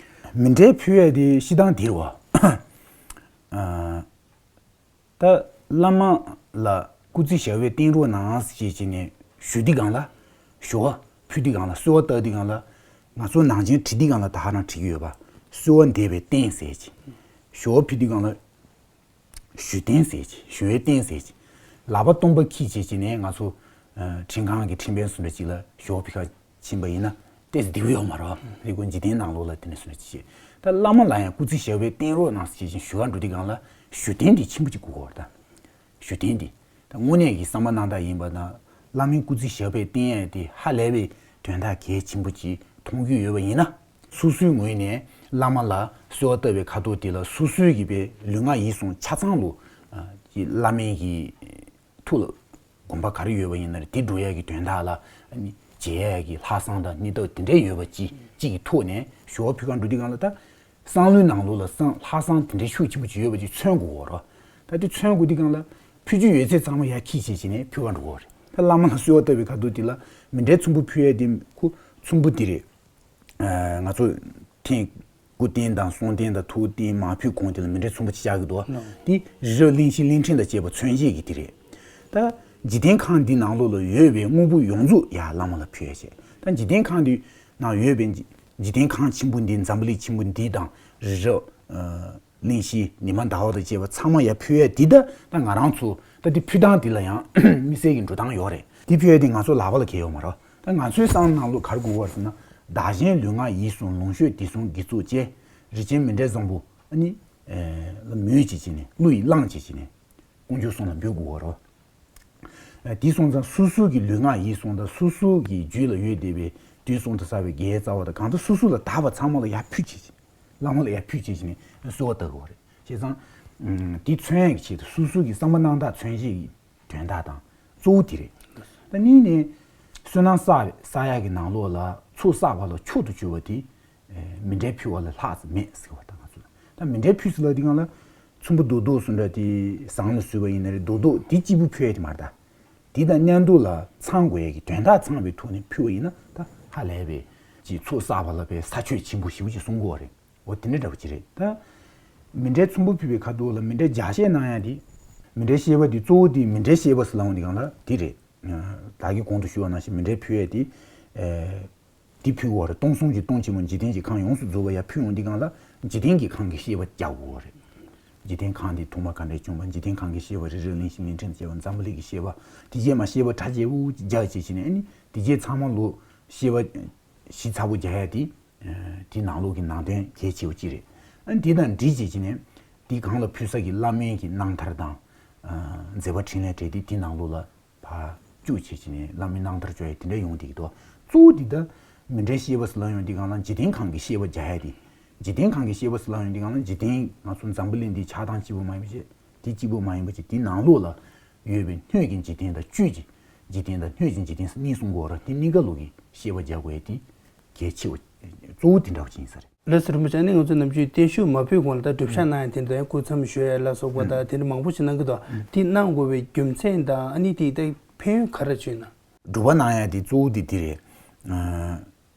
མཎྜལ་ཕུལ་ཡ་དེ་སྤྱིར་བཏང་དེ་རེད་བ། ཨ། ད་བླ་མ་ལ་སྐུ་ཚེ་ཞབས་པད་བརྟན་རོགས་གནང་ཞེས་བྱས་ནས་ཞུ་དུས་སྒང་ལ། ཞོ་བ་ཕུལ་དུས་སྒང་ལ། གསོལ་བ་བཏབ་དུས་སྒང་ལ། ང་ཚོ་ནང་བྱན་བྲི་དུས་སྒང་ལ་ད་ཧ་རང་བྲི་གི་ཡོད་པ། གསོལ་བ་འདེབས་པའི་རྟེན་ཟེར་གྱི། ཞོ་བ་ཕུལ་དུས་སྒང་ལ་ཞུ་རྟེན་ཟེར་གྱི། ཞུ་བའི་རྟེན་ཟེར་གྱི། ལག་པ་སྟོང་པ་འཁྱེར་བྱས་བྱས་ནས་ང་ཚོ། ཨ། ཁྲིམས་ཁང་གི་ཁྲིམས་དཔོན་སུ་འདྲ་ཅིག་ལ་ཞོ་བ་ཕུལ་ག་ཕྱིན་པ་ཡིན་ན་ཏོག་ཙམ་བདེ་པོ་ཡོད་མ་རེད། རེད་གོ། འཇིག་རྟེན་ནང་ལོགས་ལ་དེ་འདྲ་སུ་འདྲ་ཅིག་བྱས། ད་བླ་མ་ལ་ཡང་སྐུ་ཚེ་ཞབས་པད་བརྟན་རོགས་གནང་ཟེར་བྱས་བྱས་ཞུ་ག་འགྲོ་དུས་སྒང་ལ་ཞུ་རྟེན་དེ་ཆེན་པོ་ཅིག་དགོས་ཀྱི་ཡོད་རེད། ད་ཞུ་རྟེན་དེ། ད་དངོས་གནས་ཀྱི་བསམ་པ་རྣམ་དག་ཡིན་པ་དང་། བླ་མའི་སྐུ་ཚེ་ཞབས་པད་བརྟན་ཡས་དེ་ཧ་ལས་པའི་དོན་དག་གལ་ཆེན་པོ་ཅིག་མཐོང་རྒྱུ་ཡོད་པ་ཡིན་ན། སོ་སོའི་ངོས་ནས་བླ་མ་ལ་གསོལ་བ་བཏབ་པའི་ཁ་དོག་དེ་ལ་སོ་སོའི་གི་པའི་ལུས་ངག་ཡིད་གསུམ་ཆ་ཚང་ལོ། ཨ། ཀྱི་བླ་མའི་གི་ཐུགས་ལ་དགོངས་པ་ག་རེ་ཡོད་པ་ཡིན་ན་རེད། དེ་འགྲུབ་ཡག་གི་དོན་དག་ལ། ཨ་ནི་བྱེད་ཡག་གི་ལྷག་བསམ་དང་སྙིང་སྟོབས་དེ་འདྲ་ཡོད་པ་ཅིག་ཅིག་གི་ཐོག་ནས་ཞོ་བ་ཕུལ་ག་འགྲོ་དུས་སྒང་ལ། ད་བསམ་བློའི་ནང་ལོགས་ལ་བསམ། ལྷག་བསམ་དེ་འདྲའི་ཤུགས་ཆེན་པོ་ཅིག་ཡོད་པ་ཅིག་མཚོན་དགོས་པ་རེད། ད་དེ་མཚོན་དགོས་དུས་སྒང་ལ་ཕུལ་རྒྱུ་ཡོད་ཚད་ཚང་མ་ཡར་འཁྱེར་བྱས་བྱས་ནས་ཕུལ་ག་འགྲོ་དགོས་པ་རེད། ད་བླ་མ་ལ་གསོལ་བ་བཏབ་པའི་ཁ་དོག་དེ་ལ་མཎྜལ་ཚོམ་བུ་ཕུལ་ཡག་དེ་ཁོ་ཚོམ་བུ་དེ་རེད། ཨ། ང་ཚོ་ཐེངས་སྐུ་རྟེན་དང་གསུང་རྟེན་དང་ཐུགས་རྟེན་མར་ཕུལ་གོང་དེ་ལ་མཎྜལ་ཚོམ་བུ་གཅིག་བཞག་གི་འདུག། ལགས། དེ་རི་རབ་གླིང་བཞི་གླིང་ཕྲན་དང་བཅས་པ་མཚོན་བྱེད་ཀྱི་དེ་རེད། ད་འཇིག་རྟེན་ཁང་འདི་ནང་ལོགས་ལ་ཡོད་པའི་དངོས་པོ་ཡོངས་རྫོགས་ཡར་བླ་མ་ལ་ཕུལ་ཡག་བྱས། ད་འཇིག་རྟེན་ཁང་འདི་ནང་ཡོད་པའི་འཇིག་འཇིག་རྟེན་ཁང་ཆེན་པོ་འདི། འཛམ་བུ་གླིང་ཆེན་པོ་འདི་དང་། རི་རབ། ཨ། གླིང་བཞི། ཉི་མ་ཟླ་བ་དང་བཅས་པ་ཚང་མ་ཡར་ཕུལ་ཡག་འདི། ད་ད་ང་རང་ཚོ་ད་འདི་ཕུལ་སྟངས་འདི་ལ་ཡང་དམིགས་བསལ་གྱི་འགྲོ་སྟངས་ཡོད་རེད། འདི་ཕུལ་ཡག་འདི་ང་ཚོ་ལག་པ་ལ་འཁེལ་ཡོད་མ་རེད། ད་ང་ཚོའི་བསམ་ནང་ལོགས་ག་རེ་དགོས་པ་རེད་ཟེར་ན། བདག་གཞན་ལུས་ངག་ཡིད་གསུམ་ལོངས་སྤྱོད་དུས་གསུམ་དགེ་ཚོགས་བཅས། རིན་ཆེན་མཎྜལ་བཟང་པོ་ཨ་ནི། ཨེ། ལ་མོས་བྱེད་ཀྱི་ནས། བློ་ཡིས་བླངས་བྱེད་ཀྱི་ནས། དཀོན་མཆོག་གསུམ་ལ་འབུལ་དགོས་པ་རེད། ཨ། དེ་སོང་ཙང་སོ་སོ་གི་ལུས་ངག་ཡིད་གསུམ་དང་། སོ་སོ་གི་རྒྱུད་ལ་ཡོད་བསྡད་པའི་དུས་གསུམ་དུ་བསགས་པའི་དགེ་བའི་རྩ་བ་དང་། གང་ལྟར་སོ་སོ་ལ་དག་པ་ཚང་མ་ལ་ཡར་ཕུལ་བྱེད་ཀྱི། བླ་མ་ལ་ཡར་ཕུལ་བྱེད་ཀྱི་ནས་གསོལ་བ་བཏབ་དགོས་པ་རེད། བྱས་ཙང་། ཨ། དེ་མཚོན་ཡག་གི་ཆེད་དུ། སོ་སོ་གི་བསམ་པ་རྣམ་དག་མཚོན་བྱེད་ཀྱི་དོན་དག་དང་གཙོ་བོ་དེ་རེད། ད་གཉིས་ནས་བསོད་ནམས་བསགས་བསགས་ཡག་གི་ནང་ལོགས་ལ་ཚོགས་བསགས་པ་ལ་མཆོག་ཏུ་གྱུར་པ་དེ། ཨེ། མཎྜལ་ཕུལ་བ་ལས་ལྷག་ཙམ་མེད་ཟེར་བ་ད་ང་ཚོ། ད་མཎྜལ་ཕུལ་ཟེར་ལབ་དུས་སྒང་ལ་ཚོམ་བུ་རྡོག་རྡོག་སུ་འདྲ་དེ་ཟངས་ལ་བཟོས་པ་ཡིན་ན་རེད། རྡོག་རྡོག་དེ་གཅིག་པུ་ཕུལ་ཡག་དེ་མ་རེད། ད་དེ་དང་མཉམ་དུ་ལ་ཚང་དགོས་ཡག་གི་དོན་དག་ཚང་བའི་ཐོག་ནས་ཕུལ་བ་ཡིན་ན། ད་ཧ་ལས་པའི་ཅིག་ཚོགས་བསགས་པ་ལ་པའི་ས་ཆོད་ཆེན་པོ་ཞེ་པོ་ཅིག་གསུང་གི་ཡོད་རེད། འོ་དེ་འདྲ་འདྲ་པོ་ཅིག་རེད། ད་མཎྜལ་ཚོམ་བུ་ཕུལ་བའི་ཁ་ཐོག་ལ་མཎྜལ་རྒྱས་བཤད་གནང་ཡག་དེ། མཎྜལ་བཤད་པ་དེ་གཙོ་བོ་དེ། མཎྜལ་བཤད་པ་ཟེར་ལབ་ཡོང་དུས་སྒང་ལ་དེ་རེད། ད་གིན་གོང་དུ་ཞུས་པ་ནང་བཞིན་མཎྜལ་ཕུལ་ཡག་དེ། ཨེ། དེ་ཕུལ་དགོས་རེད། སྟོང་གསུམ་གྱི་སྟོང་ཆེན་མོ་འཇིག་རྟེན་གྱི་ཁམས་ཡོངས་སུ་རྫོགས་པ་ཡར་ཕུལ་ཡོང་དུས་སྒང་ལ་འཇིག་རྟེན་གྱི་ཁམས་ཀྱི་བཤད་པ་རྒྱག་དགོས་རེད། འཇིག་རྟེན་ཁམས་འདི་ཐོག་མ་ག་འདྲས་བྱུང་བ། འཇིག་རྟེན་ཁམས་ཀྱི་བཤད་པ་རེ་རེ་གླེང་བཞིན་གླེང་ཕྲན་དུ་བྱས་པ། འཛམ་བུ་གླིང་གི་བཤད་པ། དེ་རྗེས་མ་བཤད་པ་གྲ་རྒྱས་པོ་རྒྱག་བྱས་བྱས་ནས། ཨ་ནི་དེ་རྗེས་ཚང་མ་ལོ་བཤད་པ་ཞིབ་ཚགས་པོ་རྒྱག་ཡ་དེ། དེའི་ནང་ལོགས་ཀྱི་ནང་དོན་གལ་ཆེ་བ་གཅིག་རེད། ཨ་ནི་དེ་དང་འདྲིས་བྱས་བྱས་ནས་དེའི་སྒང་ལ་ཕུལ་ས་ཀྱི་བླ་མའི་གི་རྣམ་ཐར་དང་། མཛད་པ་འཕྲིན་ལས་གྲས་དེ་དེའི་ནང་ལོགས་ལ་ཕར་བཅུག་བྱས་བྱས་ནས་བླ་མའི་རྣམ་ཐར་བཅོ་ཡ་དེ་འདྲ་ཡོང་བསྡད་ཀྱི་འདུག། གཙོ་བོ་འདི་ད་མི་འདྲའི་བཤད་པ་ཟེར་ལབ་ཡོང་དུས་སྒང་ལ་འཇིག་རྟེན་ཁམས་ཀྱི་བཤད་པ་རྒྱག་ཡ་དེ། འཇིག་རྟེན་ཁམས་ཀྱི་བཤད་པ་ཟེར་ལབ་ཡོང་དུས་སྒང་ལ་འཇིག་རྟེན་ང་ཚོ་འཛམ་བུ་གླིང་འདི་ཆགས་སྟངས་གཅིག་པོ་མ་ཡིན་པ་བྱས། དེ་གཅིག་པོ་མ་ཡིན་པ་བྱས། དེའི་ནང་ལོགས་ལ་ཡོད་པའི་སྣོད་ཀྱི་འཇིག་རྟེན་དང་བཅུད་ཀྱི་འཇིག་རྟེན་དང་སྣོད་ཀྱི་འཇིག་རྟེན་ཟེར་གཉིས་གསུང་གི་ཡོད་རེད། དེ་གཉིས་ཀ་ལོགས་ཀྱི་བཤད་པ་རྒྱག་དགོས་ཡ་དེ་གལ་ཆེ་བ་གཙོ་བོ་དེ་འདྲ་བ་ཅིག་ཡིན་ས་རེད། ལགས་སོ། རིན་པོ་ཆེ། ཨ་ནི་ང་ཚོ་ནམ་རྒྱུན་བརྟན་བཞུགས་མ་ཕུལ་གོང་ལ་ད་སྒྲུབ་ཞག་གནང་ཡ་དེ་འདྲ་ཡང་སྐུ་མཚམས་བཞུགས་ཡ་ལ་སོགས་པ་དང་དེ་འདྲ་མང་པོ་ཞིག་གནང་གི་འདུག། དེ་གནང་དགོས་པའི་རྒྱུ་མཚན་དང་། ཨ་ནི་དེ་ད་ཕན་ཡོན་ག་རེ་བྱུང་ན། སྒྲུབ་པ་གནང་ཡ་དེ་གཙོ་བོ་དེ་དེ་རེད།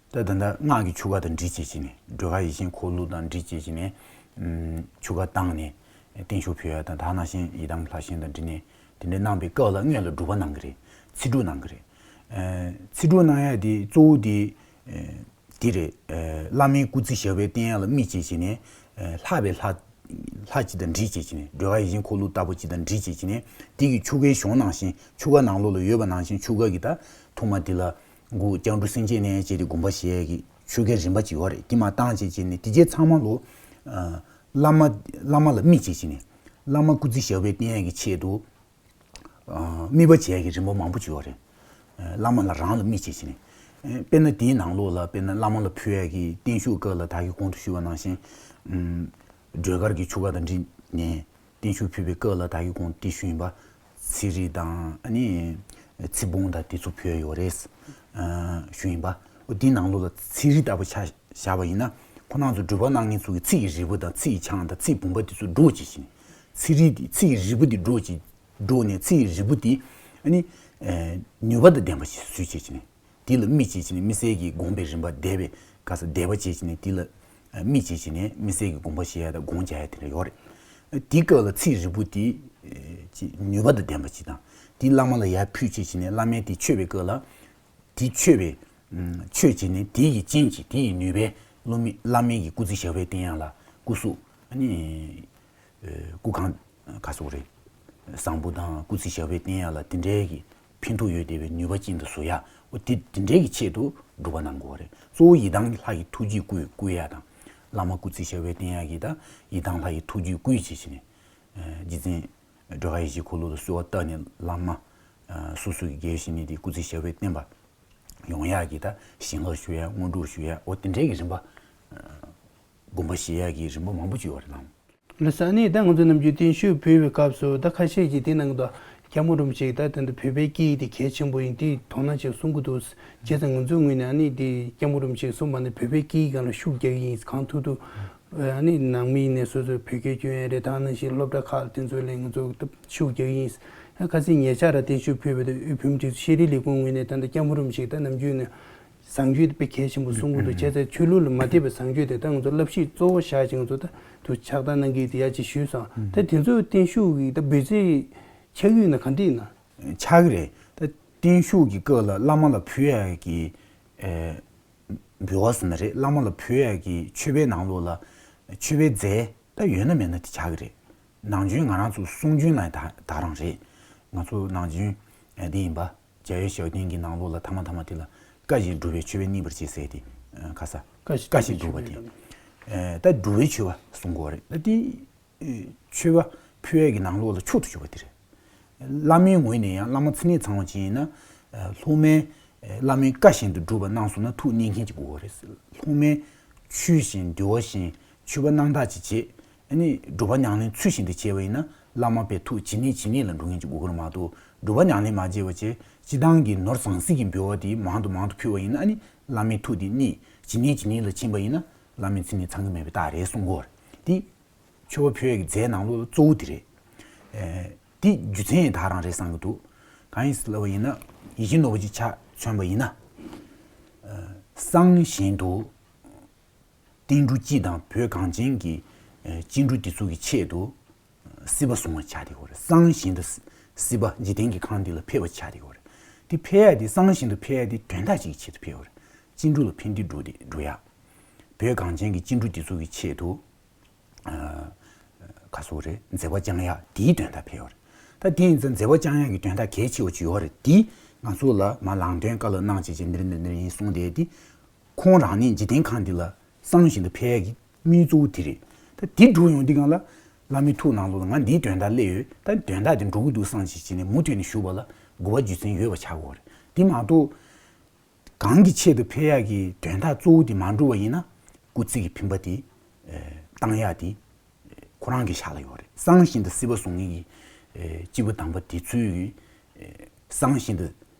ད་ད་ལྟ་སྔགས་ཀྱི་ཆོ་ག་དང་འདྲིས་བྱས་བྱས་ནས། སྒྲོལ་དཀར་ཡིད་བཞིན་འཁོར་ལོ་དང་འདྲིས་བྱས་བྱས་ནས་ཆོ་ག་བཏང་ནས་བརྟན་བཞུགས་ཕུལ་ཡ་དང་། ད་ནང་བཞིན་ཡི་དམ་ལྷ་བཞེངས་དང་འདྲིས་ནས་དེ་འདྲ་གནང་པའི་སྐབས་ལ་སྔོན་ལ་སྒྲུབ་པ་གནང་གི་རེད། ཚེ་སྒྲུབ་གནང་གི་རེད། ཚེ་སྒྲུབ་གནང་ཡ་དེ་གཙོ་བོ་དེ་དེ་རེད། བླ་མའི་སྐུ་ཚེ་ཞབས་པད་བརྟན་ཡ་ལ་དམིགས་བྱས་བྱས་ནས། ལྷག་པའི་ལྷ་ལྷ་གཅིག་དང་འདྲིས་བྱས་བྱས་ནས། སྒྲོལ་དཀར་ཡིད་བཞིན་འཁོར་ལོ་ལྟ་བུ་གཅིག་དང་འདྲིས་བྱས་བྱས་ནས། དེ་གི་ཆོ་གའི་གཞུང་ནང་བཞིན། ཆོ་ག་ནང་ལོགས་ལ་ཡོད་པ་ནང་བཞིན་ཆོ་ག་གི་ད་ཐོག་མ་དེ་ལ་འགོ་སྐྱབས་འགྲོ་སེམས་བསྐྱེད་ནས་བྱས་ཏེ་དགོངས་པ་བཞེས་ཡ་གི་ཆོ་གའི་རིམ་པ་ཅིག་ཡོད་རེད། དེ་མར་བཏང་བྱས་བྱས་ནས་དེ་རྗེས་ཚང་མ་ལོ། བླ་མ་བླ་མ་ལ་དམིགས་བྱས་བྱས་ནས། བླ་མ་སྐུ་ཚེ་ཞབས་པད་བརྟན་ཡ་གི་ཆེད་དུ། དམིགས་པ་བྱེད་ཡ་གི་རིམ་པ་མང་པོ་ཅིག་ཡོད་རེད། བླ་མ་ལ་རང་ལ་དམིགས་བྱས་བྱས་ནས། དཔེར་ན་དེའི་ནང་ལོགས་ལ། དཔེར་ན་བླ་མ་ལ་ཕུལ་ཡ་གི་བརྟན་བཞུགས་སྐབས་ལ་ད་གིན་གོང་དུ་ཞུས་པ་ནང་བཞིན། སྒྲོལ་དཀར་གྱི་ཆོ་ག་དང་འདྲིས་ནས་བརྟན་བཞུགས་ཕུལ་བའི་སྐབས་ལ་ད་གིན་གོང་དུ་ཞུས་ཡིན་པ། ཚེ་རིལ་དང་། ཨ་ནི་ཚེ་བུམ་དང་དེ་ཚོ་ཕུལ་ཡ་ཡོད་རེད། ཞུས་ཡིན་པ། འོ་དེའི་ནང་ལོགས་ལ་ཚེ་རིལ་ལྟ་བུ་ཆ་བཞག་པ་ཡིན་ན། ཁོ་རང་ཚོ་སྒྲུབ་པ་གནང་མཁན་ཚོ་གི་ཚེ་ཡི་རིལ་བུ་དང་ཚེ་ཡི་ཆང་དང་ཚེ་ཡི་བུམ་པ་དེ་ཚོ་སྒྲོག་བྱས་བྱས་ནས། ཚེ་རིལ་དེ། ཚེ་ཡི་རིལ་བུ་དེ་སྒྲོག་བྱས། སྒྲོག་ནས་ཚེ་ཡི་རིལ་བུ་དེ་ཨ་ནི་ནུས་པ་དང་ལྡན་པ་ཞིག་བཟོས་བྱས་བྱས་ནས། དེ་ལ་དམིགས་བྱས་བྱས་ནས་དམིགས་བསལ་གྱི་སྒོམ་པའི་རིམ་པ། བཟླས་པའི་ག་ས་བཟླས་པ་བྱས་བྱས་ནས། དེ་ལ་དམིགས་བྱས་བྱས་ནས་དམིགས་བསལ་གྱི་སྒོམ་པ་བྱེད་ཡ་དང་སྒོམ་རྒྱག་ཡ་དེ་འདྲ་ཡོད་རེད། དེའི་སྐབས་ལ་ཚེ་ཡི་རིལ་བུ་དེ་ཅིག་ནུས་པ་དང་ལྡན་པ་ཅིག་དང་། དེ་བླ་མ་ལ་ཡར་ཕུལ་བྱས་བྱས་ནས་བླ་མས་དེ་མཆོད་པའི་སྐབས་ལ། དེ་མཆོད་པའི་མཆོད་བྱས་ནས་དེ་ཡི་རྐྱེན་གྱིས། དེ་ཡི་ནུས་པས་བླ་མའི་བླ་མའི་གི་སྐུ་ཚེ་ཞབས་པད་བརྟན་ཡ་ལ། སྐུ་གཟུགས་ཨ་ནི་སྐུ་གང་ག་སོགས་རེད། བཟང་པོ་དང་སྐུ་ཚེ་ཞབས་པད་བརྟན་ཡ་ལ་དེ་འདྲའི་གི་ཕན་ཐོགས་ཡོད་བསྡད་པའི་ནུས་པ་ཅན་དུ་བཟོ་ཡ། འོ་དེ་དེ་འདྲའི་གི་ཆེད་དུ་སྒྲུབ་པ་གནང་དགོས་པ་རེད། གཙོ་བོ་ཡི་དམ་ལྷ་ཡི་ཐུགས་རྗེས་བསྐུལ་བསྐུལ་ཡ་དང་། བླ་མ་སྐུ་ཚེ་ཞབས་པད་བརྟན་ཡ་གི་ད་ཡི་དམ་ལྷ་ཡི་ཐུགས་རྗེས་བསྐུལ་བྱས་བྱས་ནས། རྗེ་བཙུན་སྒྲོལ་དཀར་ཡེ་ཤེས་འཁོར་ལོ་ལ་གསོལ་བ་བཏབ་ནས། བླ་མ་སོ་སོ་གི་དགེ་བའི་བཤེས་གཉེན་དེ་སྐུ་ཚེ་ཞབས་པད་བརྟན་པ་ཡོང་ཡག་གི་ད་བྱིན་རླབས་ཞུ་ཡ། སྔོན་འགྲོ་ཞུ་ཡ། འོ་དེ་འདྲའི་གི་རིམ་པ། སྒོམ་པ་བྱེད་ཡག་གི་རིམ་པ་མང་པོ་ཅིག་ཡོད་རེད་ལགས། ལགས་སོ། ཨ་ནི་ད་ང་ཚོ་ནམ་རྒྱུན་བརྟན་བཞུགས་ཕུལ་བའི་སྐབས་སུ་ད་ཁ་ཤས་ཀྱིས་དེ་གནང་གི་འདུག། སྐྱབས་མགོན་རིན་པོ་ཆེ་ད་ད་ལྟ་བོད་པའི་སྐད་ཡིག་དེ་གལ་ཆེན་པོ་ཡིན། དེ་དོ་སྣང་བྱེད་གསུང་གི་འདུག། བྱས་ཙང་ང་ཚོའི་ངོས་ནས་ཨ་ནི་དེ་སྐྱབས་མགོན་རིན་པོ་ཆེས་གསུངས་པ་ནི་བོད་པའི་སྐད་ཡིག་སྒང་ལ་ཤུགས་རྒྱག་གི་ཡིན། གང་ཐུབ་ཐུབ། ཨ་ནི་ནང་མི་ཡིན་ནའི་སོ་སོའི་བོད་སྐད་སྐྱོན་ཡ་རེད། ད་ནང་བཞིན་སློབ་གྲྭ་ཁག་དེ་ཚོ་ལ་ང་ཚོ་ཤུགས་རྒྱག་གི་ཡིན། ཨ་ཁ་སང་ཉེ་ཆར་ར་བརྟན་བཞུགས་ཕུལ་བའི་དབུས་བོད་མིའི་སྒྲིག་འཛུགས་ཤེས་རིག་ལས་ཁུངས་ངོས་ནས་ད་ལྟ་སྐྱབས་མགོན་རིན་པོ་ཆེ་ད་ནམ་རྒྱུན་ནས་བཟང་སྤྱོད་དེ་དཔེ་གལ་ཆེན་པོ་གསུང་གི་འདུག། བྱས་ཙང་ཆོས་ལུགས་ལ་མ་ལྟོས་པའི་བཟང་སྤྱོད་དེ་ད་ང་ཚོ་བསླབ་གཞི་གཙོ་བོ་བཞག་ཅིང་ང་ཚོ་ད་དུ་ཕྱག་བསྟར་གནང་གི་ཡོད་དེ་ཡ་ཅིག་ཞུས་སོང་། ད་དེ་ཚོའི་བརྟན་བཞུགས་ཀྱི་ད་འབོད་ཚིག་ཆགས་ཀྱི་ཡོད་ན་ག་འདྲ་ཡིན་ན། ཆགས་ཀྱི་རེད། ད་བརྟན་བཞུགས་ཀྱི་སྐབས་ལ་བླ་མ་ལ་ཕུལ་ཡ་གི་ཨེ། འབུལ་བ་ཟེར་ན་རེད། བླ་མ་ལ་ཕུལ་ཡ་གི་མཆོད་པའི་ནང་ལོགས་ལ་མཆོད་པའི་རྫས་ད་ཡོད་ན་མེད་ན་དེ་ཆགས་ཀྱི་རེད། ནམ་རྒྱུན་ང་རང་ཚོ་གསུང་རྒྱུན་ལ་ད་ད་རང་རེད། ང་ཚོ་ནམ་རྒྱུན་ཨ་དེ་ཡིན་པ། འཇམ་དབྱངས་ཞབས་བརྟན་གྱི་ནང་ལོགས་ལ་ཐ་མ་ཐ་མ་དེ་ལ་བཀའ་བཞིན་སྒྲུབ་པས་མཆོད་པས་མཉེས་པར་བྱེད་ཟེར་ཏེ། ཁ་ས་བཀའ་བཞིན་བཀའ་བཞིན་སྒྲུབ་པ་དེ། ད་སྒྲུབ་པའི་མཆོད་པ་གསུང་དགོས་རེད། ད་དེ་མཆོད་པ་ཕུལ་ཡས་ཀྱི་ནང་ལོགས་ལ་མཆོག་ཏུ་གྱུར་པ་དེ་རེད། བླ་མའི་ངོས་ནས་ཡང་བླ་མ་མཚན་ཉིད་ཚང་བ་ཅིག་ཡིན་ན། སློབ་མས་བླ་མའི་བཀའ་བཞིན་དུ་སྒྲུབ་པ་གནང་སོང་ན་ཐུགས་མཉེས་མཁན་ཅིག་དགོས་པ་རེད། སློབ་མས་ཆོས་བཞིན་འདུལ་བ་བཞིན་མཆོད་པ་གནང་ཐག་ཅིག་བྱེད། ཨ་ནི་སྒྲུབ་པ་ཉམས་ལེན་ཚུལ་བཞིན་དུ་བྱས་པ་ཡིན་ན་བླ་མ་དཔེ་ཐུགས་ཇེ་མཉེས་ཇེ་མཉེས་ལ་འགྲོ་མཁན་ཅིག་དགོས་ཀྱི་རེད་མ་གཏོགས། སྒྲུབ་པ་ཉམས་ལེན་མ་བྱས་པ་བྱས་སྤྱིར་བཏང་གི་ནོར་ཟང་ཟིང་གི་འབུལ་བ་དེ་མང་དུ་མང་དུ་ཕུལ་བ་ཡིན་ན། ཨ་ནི་བླ་མའི་ཐུགས་དེ་མཉེས་ཇེ་མཉེས་ཇེ་མཉེས་ལ་ཕྱིན་པ་ཡིན་ན་བླ་མའི་མཚན་ཉིད་ཚང་གི་མེད་པའི་རྟགས་རེད་གསུང་གི་ཡོད་རེད། དེ། མཆོད་པ་ཕུལ་ཡས་ཀྱི་རྫས་ནང་ལོགས་ལ་གཙོ་བོ་དེ་རེད། ཨེ། དེ་རྒྱུ་མཚན་ཡང་ད་རང་རེད་བསམ་གྱི་འདུག། གང་ཡིན་ཟེར་ལབ་པ་ཡིན་ན། ཡིད་བཞིན་ནོར་བུ་ཅིག་ཆ་མཚོན་པ་ཡིན་ན། ཨ། སང་བཞིན་དུ་བསྟན་འབྲུ་སྤྱི་དང་བོད་གངས་ཅན་གྱི་ཨེ་སྤྱི་འགྲོ་འདི་ཚོ་གི་ཆེད་དུ་སྲིད་པ་བཟུང་བ་ཆགས་བསྡད་ཡོད་རེད། སང་བཞིན་དུ་སྲིད་པ་འཇིག་རྟེན་གྱི་ཁམས་འདི་ལ་ཕེབས་པ་ཆགས་བསྡད་ཡོད་རེད། དེ་ཕེབས་ཡ་དེ་སང་བཞིན་དུ་ཕེབས་ཡ་དེ་དོན་དག་ཅིག་གི་ཆེད་དུ་ཕེབས་ཡོད་རེད། སྐྱེ་འགྲོ་ལ་ཕན་བདེ་འགྲོ་དེ་འགྲོ་ཡག་བོད་གངས་ཅན་གྱི་སྐྱེ་འགྲོ་དེ་ཚོ་གི་ཆེད་དུ། ཨ་ག་སོགས་རེད། མཛད་པ་བསྐྱངས་ཡག་དེའི་དོན་དག་ཕེབས་ཡོད་རེད། ད་དེ་ཡིན་ཙང་མཛད་པ་བསྐྱངས་ཡག་གི་དོན་དག་གལ་ཆེ་བ་ཅིག་ཡོད་རེད། དེ་ང་ཚོ་ལ་མ་ལམ་སྟོན་བཀའ་སློབ་གནང་བྱས་བྱས་འདིར་འདིར་འདིར་ཡིན་གསུངས་བསྡད་དེ། ཁོང་རང་ཉིད་འཇིག་རྟེན་ཁམས་འདི་ལ་བསམ་བཞིན་དུ་ཕེབས་ཡག་གི་དམིགས་ཡུལ་གཙོ་བོ་དེ་རེད། ད་དེ་འགྲུབ་ཡོང་དུས་སྒང་ལ་བླ་མའི་ཐུགས་ནང་ལོགས་ལ་ང་འདིའི་དོན་དག་སླེབས་ཡོད། ད་དོན་དག་དེ་འགྲུབ་ཀྱི་འདུག་བསམ་བྱས་བྱས་ནས་མུ་མཐུད་ནས་བཞུགས་པ་ལ་དགོས་པ་རྒྱུ་མཚན་ཡོད་པ་ཆགས་ཀྱི་ཡོད་རེད། དེ་མ་གཏོགས། གང་གི་ཆེད་དུ་ཕེབས་ཡག་གི་དོན་དག་གཙོ་བོ་དེ་མ་འགྲུབ་པ་ཡིན་ན། སྐུ་ཚེ་གི་ཕན་པ་དེ་ཨེ་བཏང་ཡག་དེ་ཁོ་རང་གི་ཕྱག་ལ་ཡོད་རེད། བསམ་བཞིན་དུ་སྲིད་པ་བཟུང་མཁན་གྱི་ཨེ་སྐྱེས་བུ་དམ་པ་དེ་ཚོའི་གི་ཨེ་བསམ་བཞིན་དུ་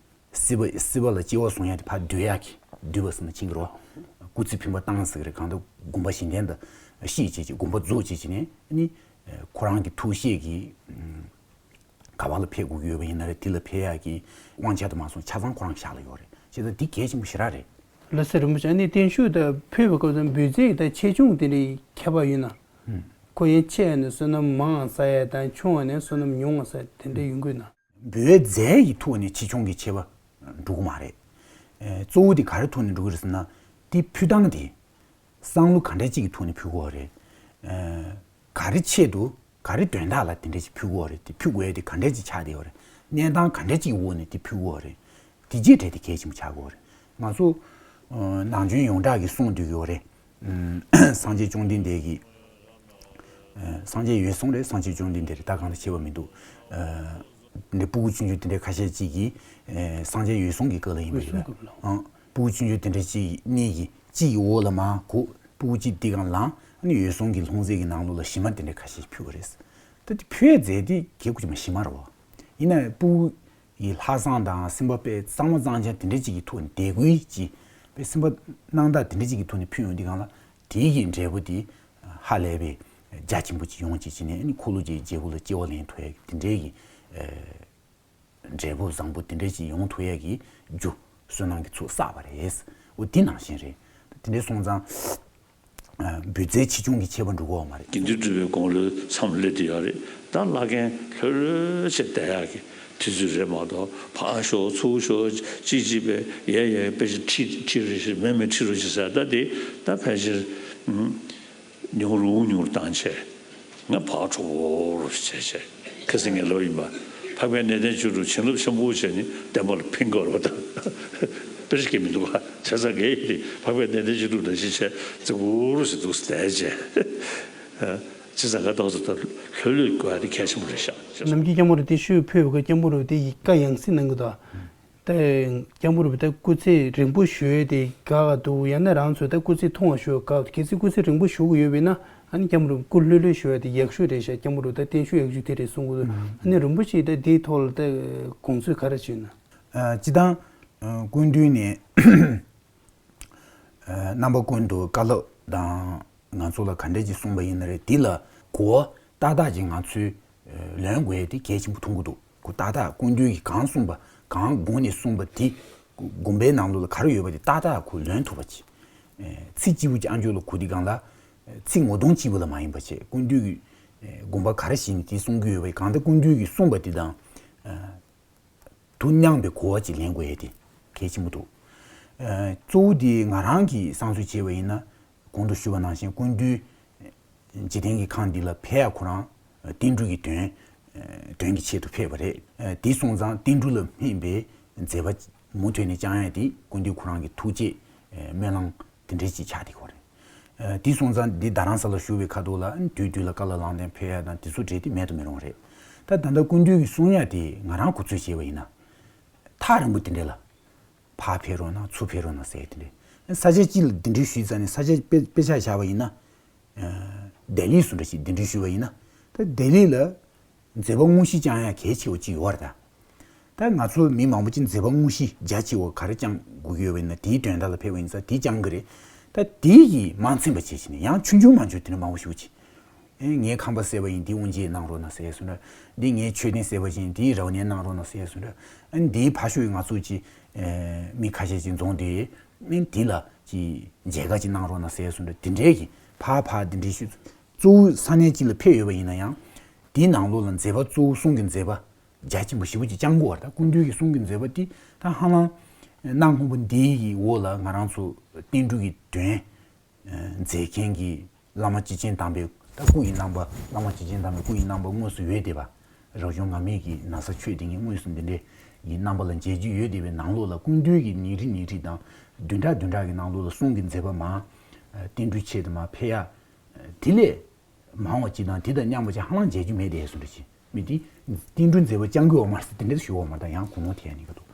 སྲིད་པ་སྲིད་པ་ལ་སྐྱེ་བ་བཟུང་ཡག་དེ་ཕར་སྡོད་ཡག་གི་སྡོད་པ་ཟེར་ན་ཕྱིན་གྱི་རེད་བ། སྐུ་ཚེ་ཕན་པ་བཏང་ཟེར་གྱི་རེད། གང་ལྟར་དགོངས་པ་གཞི་རྟེན་དུ་བཤད་བྱས་ཀྱི་དགོངས་པ་རྫོགས་བྱས་ཀྱི་ནས་ནི་ཨེ་ཁོ་རང་གི་ཐུགས་བཞེད་ཀྱི་ཨམ། ག་བ་ལ་ཕེབས་དགོས་ཀྱི་ཡོད་པ་ཡིན་ན་རེད། དེ་ལ་ཕེབས་ཡག་གི་དབང་ཆ་དུ་མ་སོང་ཆ་ཚང་ཁོ་རང་གི་ཕྱག་ལ་ཡོད་རེད། བྱས་ཙང་འདི་གལ་ཆེན་པོ་ཞེ་དྲག་རེད། ལགས་སོ། རིན་པོ་ཆེ། ཨ་ནི་བརྟན་བཞུགས་དང་ཕེབས་པའི་སྐབས་སུ་འབུལ་རྫས་དང་ཆེ་ཆུང་དེ་འདྲའི་ཁྱད་པར་ཡོད་ན། ཧུམ། ཁོ་ཡང་ཆེ་བ་ནས་བསོད་ནམས་མང་བ་བསགས་ཡག་དང་ཆུང་བ་ནས་བསོད་ནམས་ཉུང་བ་བསགས་དེ་འདྲ་ཡོང་གི་ཡོད་ན། འབུལ་རྫས་ཀྱི་ཐོག་ནས་ཆེ་ཆུང་གི་ཁྱད་པར་འགྲོ་གི་མ་རེད། ཨེ་གཙོ་བོ་དེ་ག་རེ་ཐོག་ནས་འགྲོ་གི་རེད་ཟེར་ན། དེ་ཕུལ་སྟངས་དེ། བསམ་བློ་ག་འདྲ་ཅིག་གི་ཐོག་ནས་ཕུལ་དགོས་རེད། ཨ་ག་རེ་ཆེད་དུ་ག་རེ་དོན་དག་ལ་དེ་འདྲ་ཅིག་ཕུལ་དགོས་རེད། དེ་ཕུལ་དགོས་ཡ་དེ་ག་འདྲ་ཅིག་ཆགས་བསྡད་ཡོད་རེད། གནས་སྟངས་ག་འདྲ་ཅིག་གི་འོག་ནས་དེ་ཕུལ་དགོས་རེད། དེ་རྗེས་དྲན་དེ་གལ་ཆེན་པོ་ཆགས་དགོས་རེད། ང་ཚོ་ཨ་ནང་ཆོས་ཡོངས་གྲགས་ཀྱི་གསུང་འདུག་ཡོད་རེད། ཨ་སངས་རྒྱས་བཅོམ་ལྡན་འདས་ཀྱིས། ཨ་སངས་རྒྱས་འོད་སྲུང་རེད། སངས་རྒྱས་བཅོམ་ལྡན་འདས་རེད། ད་གང་དུ་ཕྱེ་བ་མི་འདུག་ཨ་འདི་སྤུ་གུ་ཆུང་ཆུང་དེ་འདྲའི་ཁ་ཤས་ཅིག་གིས་ཨ་སངས་རྒྱས་འོད་སྲུང་གི་སྐབས་ལ་ཡིན་པ་རེད། འོད་སྲུང་སྐབས་ལ། ཨང་། སྤུ་གུ་ཆུང་ཆུང་དེ་འདྲ་ཅིག་གཉིས་ཀྱིས་གཅིག་གི་འོག་ལ་མར་གུག་སྤུ་གུ་གཅིག་དེ་སྒང་ལངས། ཨ་ནི་འོད་སྲུང་གི་ལྷུང་བཟེད་ཀྱི་ནང་ལོགས་ལ་ཞི་མ་དེ་འདྲ་ཁ་ཤས་ཕུལ་བ་རེད། ད་དེ་ཕུལ་ཡའི་རྫས་དེ་གལ་ཆེན་པོ་ཞི་མ་རེད་བ། ཡིན་ན་སྤུ་གུ་ཡི་ལྷག་བསམ་དང་སེམས་པ་དཔེ་གཙང་མ་གཙང་རྐྱང་དེ་འདྲ་ཅིག་གི་ཐོག་ནས་དད་གུས་ཀྱིས་དཔེ་སེམས་པ་སྣང་དག་དེ་འདྲ་ཅིག་གི་ཐོག་ནས་ཕུལ་ཡོང་དུས་སྒང་ལ། དེའི་གི་འབྲས་བུ་དེ་ཧ་ལས་པའི་རྒྱ་ཆེན་པོ་ཅིག་ཡོང་བྱས་བྱས་ནས། ཨ་ནི་འཁོར་ལོ་བརྒྱའི་རྒྱལ་པོ་ལ་སྐྱེ་བ་ལེན་ཐུབ་ཡ་དེ་འདྲའི་གི་འབྲས་བུ་བཟང་པོ་དེ་འདྲ་ཅིག་ཡོང་ཐུབ་ཡ་གི་རྒྱུ་བསོད་ནམས་ཀྱི་ཚོགས་བསགས་པ་རེད། འོ་དེ་ནང་བཞིན་རེད། དེ་འདྲ་སོང་ཙང་འབུལ་རྫས་ཆེ་ཆུང་གི་ཁྱད་པར་འགྲོ་གི་ཡོད་མ་རེད། དགེ་འདུན་གྲུབ་པའི་དགུང་ལོའི་མཚམས་སླེབས་བསྡད་ཡོད་རེད། ད་བླ་རྒན་ལྷོད་ལྷོད་བྱས་བསྡད་ཡག་གི་དུས་ཚོད་རེད་མ་གཏོགས། ཕར་ཤོག་ཚུར་ཤོག་ཅིག་ཅིག་པས་ཡ་ཡ་དཔེ་ཆ་ཁྲིད་ཁྲིད་རོགས་བྱེད། མེད་མེད་ཁྲིད་རོགས་བྱེད་ཟེར། ད་དེ་ད་ཕལ་ཆེར་ཉུང་རུ་ཉུང་རུ་བཏང་བྱས། ང་ཕར་འགྲོ་རོགས་བྱས་བྱས། ཁ་སང་ངས་ལབ་ཡིན་པ། འཕགས་པའི་གནས་བརྟན་བཅུ་དྲུག་བྱིན་རླབས་ཆེན་པོ་བྱས་ནས་བསྟན་པ་ལ་ཕན་དགོས་རེད་པ། ད་དཔེ་ཆ་སྐད་མི་འདུག་ག་བྱས་ཙང་ངས་ཡིན། འཕགས་པའི་གནས་བརྟན་བཅུ་དྲུག་ནང་བཞིན་བྱས་ཙི་གུ་རུ་ཞིག་འདུག་བསྡད་བྱས། བྱས་ཙང་ང་ཏོག་ཙམ་ད་ལྷོད་ལྷོད་དགོས་ཡ་དེ་གལ་ཆེན་པོ་རེད་ཤག་ནམ་རྒྱུན་སྐྱབས་མགོན་རིན་པོ་ཆེ་ཕེབས་པའི་སྐབས་སྐྱབས་མགོན་རིན་པོ་ཆེ་དེ་ཡི་བཀའ་ཡང་སྲིད་གནང་གི་འདུག་ད་སྐྱབས་མགོན་རིན་པོ་ཆེ་སྐུ་ཚེ་རིང་པོ་བཞུགས་ཡས་དེ་དགའ་ག་འདུག་ཡང་ན་རང་ཚོས་ད་སྐུ་ཚེ་ཐུང་བ་བཞུགས་དགའ། གལ་སྲིད་སྐུ་ཚེ་རིང་པོ་བཞུགས་ཀྱི་ཡོད་པ་ཡིན་ན། ཨ་ནི་སྐྱབས་མགོན་རིན་པོ་ཆེ་སྐུ་ལྷོད་ལྷོད་བཞུགས་ཡས་དེ་ཡག་ཤོས་རེད་ཤག་སྐྱབས་མགོན་རིན་པོ་ཆེ་ད་བརྟན་བཞུགས་ཡག་ཤོས་དེ་རེད་གསུང་གི་འདུག་ཨ་ནི་རིན་པོ་ཆེ་ད་དེའི་ཐོག་ལ་ད་དགོངས་ཚུལ་ག་རེ་བྱུང་ན། ཨ་སྤྱིར་བཏང་ཨ་སྐུ་མདུན་ནས་ཨ་རྣམ་པ་ཀུན་ཏུ་བཀའ་སློབ་དང་། ང་ཚོ་ལ་ག་འདྲས་ཅིག་གསུངས་པ་ཡིན་ན་རེད། དེ་ལ་གོ་བ་ཏག་ཏག་ཅིག་ང་ཚོས་ལོན་དགོས་ཡས་དེ་གལ་ཆེན་པོ་མཐོང་གི་འདུག་ཁོ་ཏག་ཏག་སྐུ་མདུན་གྱིས་གང་གསུངས་པ། གང་དགོངས་ནས་གསུངས་པ་དེ་དགོངས་པའི་ནང་ལོགས་ལ་ག་རེ་ཡོད་པ་དེ་ཏག་ཏག་ཁོ་ལོན་ཐུབ་པ་ཅིག་ཚིག་གཅིག་པུ་ཅིག་ཨ་མཆོག་ལ་གོ་དུས་སྒང་ལ། ཚིག་ངོ་གདོང་གཅིག་པུ་ལ་མ་ཡིན་པ་བྱས། སྐུ་མདུན་གྱིས་དགོངས་པ་ག་རེ་བཞེས་ནས་དེ་གསུང་གི་ཡོད་པ། གང་ལྟར་སྐུ་མདུན་གྱིས་གསུངས་པ་དེ་དང་དུ་མཉམ་པའི་གོ་བ་ཅིག་ལེན་དགོས་ཡས་དེ་གལ་ཆེན་པོ་འདུག་ཨ་གཙོ་བོ་དེ་ང་རང་གིས་བསམ་ཚུལ་བྱས་པ་ཡིན་ན། གོང་དུ་ཞུས་པ་ནང་བཞིན་སྐུ་མདུན་འཇིག་རྟེན་གྱི་ཁམས་འདི་ལ་ཕེབས་ཡག་ཁོ་རང་བསྟན་འགྲོ་གི་དོན་དོན་གྱི་ཆེད་དུ་ཕེབས་པ་རེད། དེ་སོང་ཙང་བསྟན་འགྲོ་ལ་སྨན་པའི་མཛད་པ་མུ་མཐུད་ནས་བསྐྱང་ཡས་དེ་སྐུ་མདུན་ཁོ་རང་གི་ཐུགས་བསྐྱེད་སྨོན་ལམ་དེ་འདྲ་ཅིག་ཆགས་བསྡད་ཡོད་རེད། ཨ་དེ་སོང་ཙང་འདི་རྡ་རམ་ས་ལ་བཞུགས་པའི་ཁ་ཐོག་ལ་དུས་དུས་ལ་བཀའ་སློབ་ལམ་སྟོན་ཕེབས་ཡ་དང་དེ་ཚོ་གྲས་དེ་མེད་དུ་མི་རུང་རེད། ད་ད་ལྟ་སྐུ་མདུན་གྱིས་གསུང་ཡ་དེ་ང་རང་གོ་ཚོད་བྱས་པ་ཡིན་ན། ཐག་རིང་པོ་དེ་འདྲས་ལ་ཕར་ཕེབས་རོགས་གནང་། ཚུར་ཕེབས་རོགས་གནང་ཟེར་ཡ་དེ་འདྲས། ས་ཆ་གཅིག་ལ་གདན་འདྲེན་ཞུས་ཙང་ནས་ས་ཆ་དཔེ་དཔེ་ཆ་བཞག་པ་ཡིན་ན། ཨ་ལྡི་ལི་བཟོ་འདྲ་ཞིག་གདན་འདྲེན་ཞུས་པ་ཡིན་ན། ད་ལྡི་ལི་ལ། མཛད་པ་དངོས་གཞི་བསྐྱང་ཡ་གལ་ཆེ་བ་ཅིག་ཡོད་རེད་ད། ད་ང་ཚོ་མི་མང་པོ་ཅིག་མཛད་པ་དངོས་གཞི་རྒྱ་ཆེ་བ་ག་རེ་བསྐྱང་དགོས་ཀྱི་ཡོད་པ་ཡིན་ན། དེའི་དོན་དག་ལ་ཕེབས་པ་ཡིན་ཙང་དེ་བསྐྱང་གི་རེད། ད་དེ་ཡིས་མ་ཚིམ་པ་བྱས་བྱས་ནས་ཡང་ཆུང་ཆུང་མ་ཆུང་དེ་འདྲ་མང་པོ་ཞིག་ཅིག་ཨེ་ངའི་ཁང་པ་བཟས་པ་ཡིན་དེ་དབུ་འབྱེད་གནང་རོགས་གནང་ཟེར་གསུངས་ར། འདི་ངའི་མཆོད་རྟེན་བཟས་པ་ཡིན་དེ་རབ་གནས་གནང་རོགས་གནང་ཟེར་གསུངས་ར། ཨ་འདིའི་ཕ་ཤུལ་ང་ཚོ་ཅིག་ཨེ་མི་ཁ་ཤས་ཅིག་འཛོམས་དེ་ཨེ་འདི་ལ་ཅིག་མཇལ་ཁ་ཅིག་གནང་རོགས་གནང་ཟེར་གསུངས་ར། དེ་འདྲའི་གི་ཕར་ཕར་དེ་འདྲའི་ཞུ། གཙོ་བོ་ས་གནས་གཅིག་ལ་ཕེབས་ཡོད་པ་ཡིན་ན་ཡང་། དེའི་ནང་ལོགས་ལ་མཛད་པ་གཙོ་བོ་གསུང་གི་མཛད་པ་རྒྱ་ཆེན་པོ་ཞེ་པོ་ཅིག་བསྐྱང་དགོས་པ་རེད། ད་སྐུ་མདུན་གྱི་གསུང་གི་མཛད་པ་དེ་ད་ཧ་ལམ་ གནའ་སྔོན་པོ་འདིའི་འོག་ལ་ང་རང་ཚོ་བསྟན་འགྲོའི་དོན་མཛད་མཁན་གྱི་བླ་མ་སྤྱི་ཆེན་དམ་པའི་ད་སྐུ་ཡི་རྣམ་པ། བླ་མ་སྤྱི་ཆེན་དམ་པའི་སྐུ་ཡི་རྣམ་པ་དངོས་སུ་ཡོད་བསྡད་པ། རབ་བྱུང་ང་མིག་གི་ན་བཟའ་མཆོད་དེ་ངས་དངོས་སུ་འདི་འདྲའི་གི་རྣམ་པ་ལ་མཇལ་རྒྱུ་ཡོད་བསྡད་པའི་ནང་ལོགས་ལ་སྐུ་མདུན་གྱི་ཉིན་རེ་ཉིན་རེ་དང་བདུན་ཕྲག་བདུན་ཕྲག་གི་ནང་ལོགས་ལ་གསུང་གི་མཛད་པ་མར་བསྟན་འགྲོའི་ཆེད་དུ་མར་ཕེབས་ཡ། དེ་ལས་མང་བ་ཅིག་དང་དེ་དང་མཉམ་པ་ཅིག་ཧ་ལམ་མཇལ་རྒྱུ་མེད་དེ་སུ་འདྲ་ཅིག་མི་དེ་བསྟན་འགྲོའི་མཛད་པ་བསྐྱང་གི་ཡོད་མ་རེད་ཟེར་དེ་འདྲ་ཞུ་བ་མ་རེད། ད་ཡང་གོང་ལོག་ཐེ་ཡ་ནི་ག་འདུག་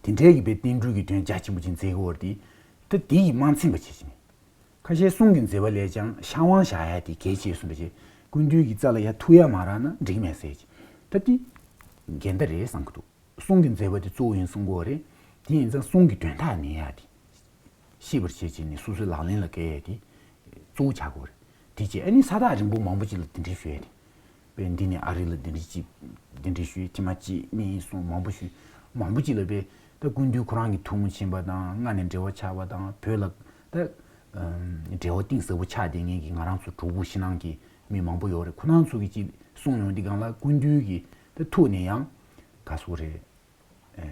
དེ་འདྲའི་གི་པའི་བསྟན་འགྲོའི་གི་དོན་རྒྱ་ཆེན་པོ་ཅིག་མཛད་གི་ཡོད་རེད་དེ། ད་དེ་ཡིས་མ་ཚིམ་པ་བྱེད་ཅིག་ནི། ཁ་ཤས་གསུང་གི་མཛད་པ་ལས་ཀྱང་ཤ་བང་བཞག་ཡ་དེ་གལ་ཆེ་སུ་འདྲ་ཅིག་སྐུ་མདུན་གྱི་རྩ་ལ་ཡ་ཐུག་ཡ་མ་རག་ན་འགྲིག་མེད་ཟེར་ཅིག་ད་དེ་འགལ་ཟླ་རེད་བསམ་གི་འདུག་གསུང་གི་མཛད་པ་དེ་གཙོ་བོ་ཡིན་གསུང་གི་ཡོད་རེད། དེ་ཡིན་ཙང་གསུང་གི་དོན་དག་ནི་ཡ་དེ། ཤེས་པར་བྱེད་ཅིག་ནི་སོ་སོའི་ལག་ལེན་ལ་བཀལ་ཡས་དེ་གཙོ་བོ་ཆགས་དགོས་རེད། དེ་རྗེས་ཨ་ནི་ས་ཐག་རིང་པོ་མང་པོ་ཅིག་ལ་དེ་འདྲའི་ཞུ་ཡས་རེད། དཔེ་འདི་ནས་ཨ་རི་ལ་དེ་འདྲའི་ཅིག་དེ་འདྲའི་ཞུས། ཕྱི་མ་ཅིག་ནས་སོང་མང་པོ་ཞུས། མང་པོ་ཅིག་ལ་དཔེ་ད་སྐུ་མདུན་ཁོ་རང་གི་ཐུགས་སྨོན་ཕྱིན་པ་དང་སྔ་ནས་འབྲེལ་བ་ཆགས་པ་དང་བོད་ལ་ད་འབྲེལ་བ་གཏིང་ཟབ་པོ་ཆགས་བསྡད་མཁན་གྱི་ང་རང་ཚོ་གྲོགས་པོ་ཕྱི་ནང་གི་མི་མང་པོ་ཡོད་རེད། ཁོ་རང་ཚོ་གི་ཅིག་གསུང་ཡོང་དུས་སྒང་ལ་སྐུ་མདུན་གྱི་ད་ཐུགས་ནས་ཡང་ག་སོ་རེད།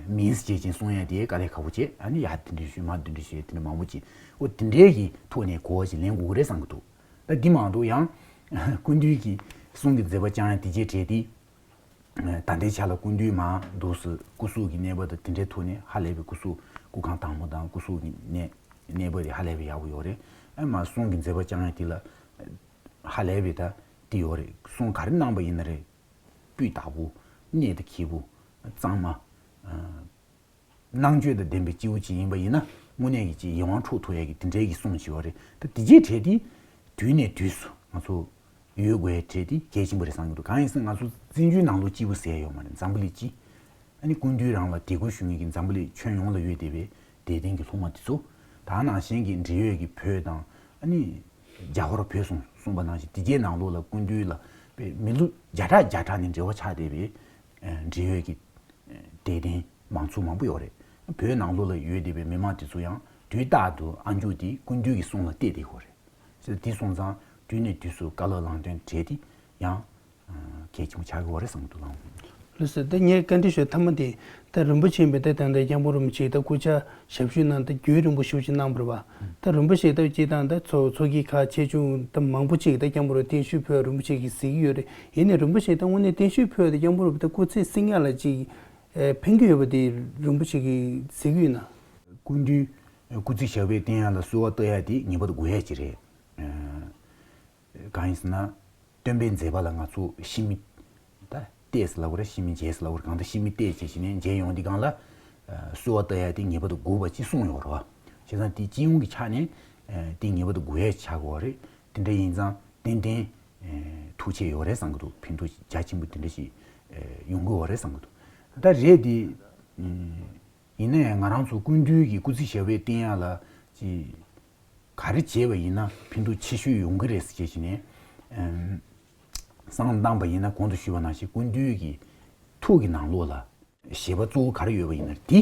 མིང་བརྗེད་ཅིང་གསུང་ཡ་དེ་དཀའ་ལས་ཁག་པོ་བྱས། ཨ་ནི་ཡ་དེ་འདྲ་ཞུས་མ་དེ་འདྲ་ཞུས་དེ་འདྲ་མང་པོ་ཅིག་འོ་དེ་འདྲའི་གི་ཐོག་ནས་གོ་བ་ཞིག་ལེན་དགོས་ཀྱི་རེད་བསམ་གྱི་འདུག་ད་འདི་མ་གཏོགས་ཡང་སྐུ་མདུན་གྱི་གསུང་གི་མཛད་པ་བསྐྱངས་ཡ་དེ་རྗེས་གྲས་དེ། ད་ལྟའི་ཆ་ལ་སྐུ་མདུན་མ་འདུག་སེ་སྐུ་གཟུགས་ཀྱི་གནས་བབ་དང་དེ་འདྲའི་ཐོག་ནས་ཧ་ལས་པའི་སྐུ་གཟུགས་སྐུ་ཁམས་དྭངས་མོ་དང་སྐུ་གཟུགས་ཀྱི་གནས་གནས་བབ་དེ་ཧ་ལས་པའི་ཡག་པོ་ཡོད་རེད། ཨ་མ་གསུང་གི་མཛད་པ་བསྐྱངས་ཡ་དེ་ལ་ཧ་ལས་པའི་ད་དེ་ཡོད་རེད། གསུང་ག་རེ་གནང་པ་ཡིན་ན་རེད། སྤུས་དག་པོ། གནད་དང་འཁེལ་པོ། གཙང་མ། ཨ། ནང་བཅུད་དང་ལྡན་པའི་སྐྱེས་བུ་ཅིག་ཡིན་པ་ཡིན་ན་དངོས་གནས་ཀྱི་ཅིག་ཡིད་དབང་འཕྲོག་ཐུབ་ཡས་ཀྱི་དེ་འདྲའི་གི་གསུང་ཅིག་ཡོད་རེད། ད་དེ་རྗེས་གྲས་དེ་དུས་ནས་དུས་སུ་ང་ཚོ་ཡོད་དགོས་ཡས་གྲས་དེ་གལ་ཆེན་པོ་རེད་བསམ་གྱི་འདུག་གང་ཡིན་ཟེར་ན་ང་ཚོ་བཙན་བྱོལ་ནང་ལོགས་སྐྱེས་བུ་ཟེར་ཡས་ཡོད་མ་རེད། འཛམ་བུ་གླིང་སྤྱི། ཨ་ནི་སྐུ་མདུན་རང་ལ་དད་གུས་ཞུ་མཁན་གྱི་འཛམ་བུ་གླིང་ཁྱོན་ཡོངས་ལ་ཡོད་བསྡད་པའི་དད་ལྡན་གྱི་སློབ་མ་དེ་ཚོ། ད་ནང་བཞིན་གྱི་འབྲེལ་ཡོད་ཀྱི་བོད་དང་ཨ་ནི་རྒྱ་ཧོར་བོད་གསུམ་གསུངས་པ་ནང་བཞིན་དེ་རྗེས་ནང་ལོགས་ལ་སྐུ་མདུན་ལ་དཔེ་མི་ལོ་བརྒྱ་ཕྲག་བརྒྱ་ཕྲག་ནས་འབྲེལ་བ་ཆགས་བསྡད་པའི་འབྲེལ་ཡོད་ཀྱི་དད་ལྡན་མང་ཚོགས་མང་པོ་ཡོད་རེད། བོད་ནང་ལོགས་ལ་ཡོད་བསྡད་པའི་མི་མང་དེ་ཚོ་ཡང་དུས་རྟག་ཏུ་ཨ་མཆོག་དེ་སྐུ་མདུན་གྱི་གསུང་ལ་གཏད་བསྡད་ཡོད་རེད། དེ་སོང་ཙང་དུས་ནས་དུས་སུ་བཀའ་སློབ་ལམ་སྟོན་གྲས་དེ་ཡང་གལ་ཆེན་པོ་ཆགས་ཀྱི་ཡོད་རེད་བསམ་གྱི་འདུག་ལགས། ལགས་སོ། ད་ངས་བཀའ་འདྲི་ཞུ་མཐའ་མ་དེ། ད་རིན་པོ་ཆེ་ཡིན་པའི་ད་ད་ལྟ་སྐྱབས་མགོན་རིན་པོ་ཆེ་ད་སྐུ་ཕྱྭ་ཞབས་ཞུ་གནང་ད་རྒྱུན་རིང་པོ་ཞེ་པོ་ཅིག་གནང་བ་རེད་པ། ད་རིན་པོ་ཆེ་ད་སྤྱིར་བཏང་ད་ཚོ་ཚོགས་ཀྱི་ཁག་ཆེ་ཆུང་ད་མང་པོ་ཅིག་ད་སྐྱབས་མགོན་རིན་པོ་ཆེ་བརྟན་བཞུགས་ཕུལ་བ་རིན་པོ་ཆེ་གིས་གཟིགས་ཀྱི་ཡོད་རེད། ཡིན་ནའི་རིན་པོ་ཆེ་ད་དངོས་གནས་བརྟན་བཞུགས་ཕུལ་བ་དེ་སྐྱབས་མགོན་རིན་པོ་ཆེ་ད་སྐུ་ཚེ་སྲིང་ཡ་ལ་ཅིག་ཕན་གྱི་ཡོད་པ་དེ་རིན་པོ་ཆེ་གིས་གཟིགས་ཀྱི་ཡོད་ན། སྐུ་མདུན་སྐུ་ཚེ་ཞབས་པད་བརྟན་ཡ་ལ་གསོལ་བ་བཏབ་ཡ་དེ་ངེས་པར་དུ་དགོས་ཡ་ཅིག་རེད། གང་ཡིན་ཟེར་ན། སྟོན་པའི་མཛད་པ་ལ་ང་ཚོ་ཤི་མི། ད་ལྟས་ཟེར་ལབ་དགོས་རེད། ཤི་མི་མཇལ་ཟེར་ལབ་དགོས་རེད། གང་ལྟར་ཤི་མི་ལྟས་བྱས་བྱས་ནས་མཇལ་ཡོང་དུས་སྒང་ལ། གསོལ་བ་བཏབ་ཡ་དེ་ངེས་པར་དུ་དགོས་པ་ཅིག་གསུངས་ཡོད་རེད་བ། བྱས་ཙང་དེ་སྤྱི་ཡོངས་ཀྱི་ཆ་ནས། དེ་ངེས་པར་དུ་དགོས་ཡ་ཆགས་དགོས་པ་རེད། དེ་འདྲ་ཡིན་ཙང་ཏན་ཏན། ཐུགས་ཆེ་ཡོད་རེད་བསམ་གྱི་འདུག་ཕན་ཐོགས་རྒྱ་ཆེན་པོ་དེ་འདྲ་ཞིག་ཡོང་གི་ཡོད་རེད་བསམ་གྱི་འདུག་ད་རེད་དེ། ཡིན་ན་ཡང་ང་རང་ཚོ་སྐུ་མདུན་གྱི་སྐུ་ཚེ་ཞབས་པད་བརྟན་ཡ་ལ་ཅིག་ག་རེ་བྱས་པ་ཡིན་ན་ཕན་ཐོགས་ཆེ་ཤོས་ཡོང་གི་རེད་ཟེར་བྱས་ནས། བསམ་བློ་བཏང་པ་ཡིན་ན་གོང་དུ་ཞུས་པ་ནང་བཞིན་སྐུ་མདུན་གྱི་ཐུགས་ཀྱི་ནང་ལོགས་ལ་བཞེད་པ་གཙོ་བོ་ག་རེ་ཡོད་པ་ཡིན་ན་དེ་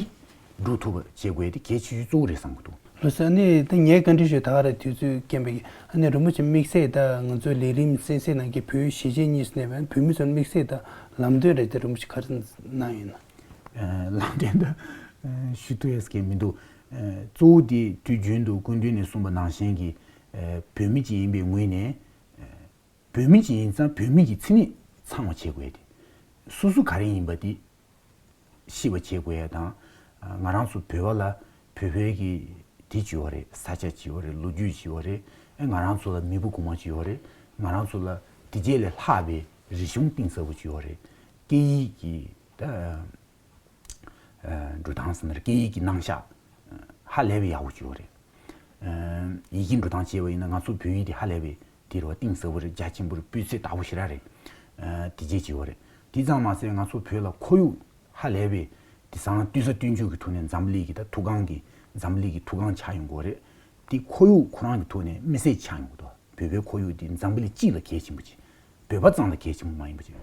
འགྲུབ་ཐུབ་པ་བྱེད་དགོས་དེ་གལ་ཆེ་ཤོས་གཙོ་བོ་རེད་བསམ་གྱི་འདུག་ལགས་སོ། ཨ་ནི་ད་ངས་བཀའ་འདྲི་ཞུ་ད་ག་རེ་དུས་ཚོད་རྐྱེན་པས་ཨ་ནི་རིན་པོ་ཆེ་དམིགས་བསལ་ད་ང་ཚོའི་ལས་རིམ་གསན་གཟིགས་གནང་མཁན་བོད་གཞིས་བྱེས་གཉིས་སུ་གནས་པའི་བོད་མི་ཚོར་དམིགས་བསལ་ད་ལམ་སྟོན་རེ་ད་རིན་པོ་ཆེ་ག་རེ་གནང་ཡོད་ན། ལམ་སྟོན་ད་ཞུ་ཐུབ་ཡས་མཁན་མི་འདུག་གཙོ་བོ་དེ་དུས་རྒྱུན་དུ་སྐུ་མདུན་ནས་གསུངས་པ་ནང་བཞིན་གྱི། བོད་མི་ཅིག་ཡིན་པའི་ངོས་ནས། བོད་མི་ཅིག་ཡིན་ཙང་བོད་མི་གི་མཚན་ཉིད་ཚང་བ་བྱེད་དགོས་ཏེ། སོ་སོ་ག་རེ་ཡིན་པ་དེ་ཤེས་པ་བྱེད་དགོས་ཡ་དང་། ང་རང་ཚོ་བོད་པ་ལ་བོད་པའི་གི་དེ་ཅིག་ཡོད་རེད། ས་ཆ་ཅིག་ཡོད་རེད། ལོ་རྒྱུས་ཅིག་ཡོད་རེད། ཨེ་ང་རང་ཚོ་ལ་མེས་པོ་གོང་མ་ཅིག་ཡོད་རེད། ང་རང་ཚོ་ལ་དེ་རྗེས་ལས་ལྷག་པའི་རིག་གཞུང་གཏིང་ཟབ་པོ་ཅིག་ཡོད་རེད། སྐད་ཡིག་གི་ད། འགྲོ་སྟངས་ཟེར་ན་སྐད་ཡིག་གི་རྣམ་གཞག་ཧ་ལས་པའི་ཡག་པོ་ཅིག་ཡོད་རེད། ཡི་གེ་འགྲོ་སྟངས་བྱས་པ་ཡིན་ན་ང་ཚོ་བོད་ཡིག་དེ་ཧ་ལས་པའི་དེ་རུ་གཏིང་ཟབ་པོ་རེད། རྒྱ་ཆེན་པོ་རེད། སྤུས་ཚད་དག་པོ་ཞེ་དྲག་རེད། དེ་རྗེས་ཅིག་ཡོད་རེད། དེ་ཙམ་མ་ཟད་ང་ཚོ་བོད་ལ་ཁོར་ཡུག་ཧ་ལས་པའི་དེང་སང་ལྟོས་ས་ལྟོས་འཇོག་གི་ཐོག་ནས་འཛམ་བུ་གླིང་གི་ད་ཐུགས་ཁང་གི་འཛམ་བུ་གླིང་གི་ཐུགས་ཁང་ཆགས་ཡོང་གི་ཡོད་རེད། དེ་ཁོར་ཡུག་ཁོ་རང་གི་ཐོག་ནས་མི་སེར་ཆགས་ཡོང་གི་འདུག་བོད་པའི་ཁོར་ཡུག་འདི་འཛམ་བུ་གླིང་སྤྱི་ལ་གལ་ཆེན་པོ་ཅིག་བོད་པ་ཙམ་ལ་གལ་ཆེན་པོ་མ་ཡིན་པ་ཅིག་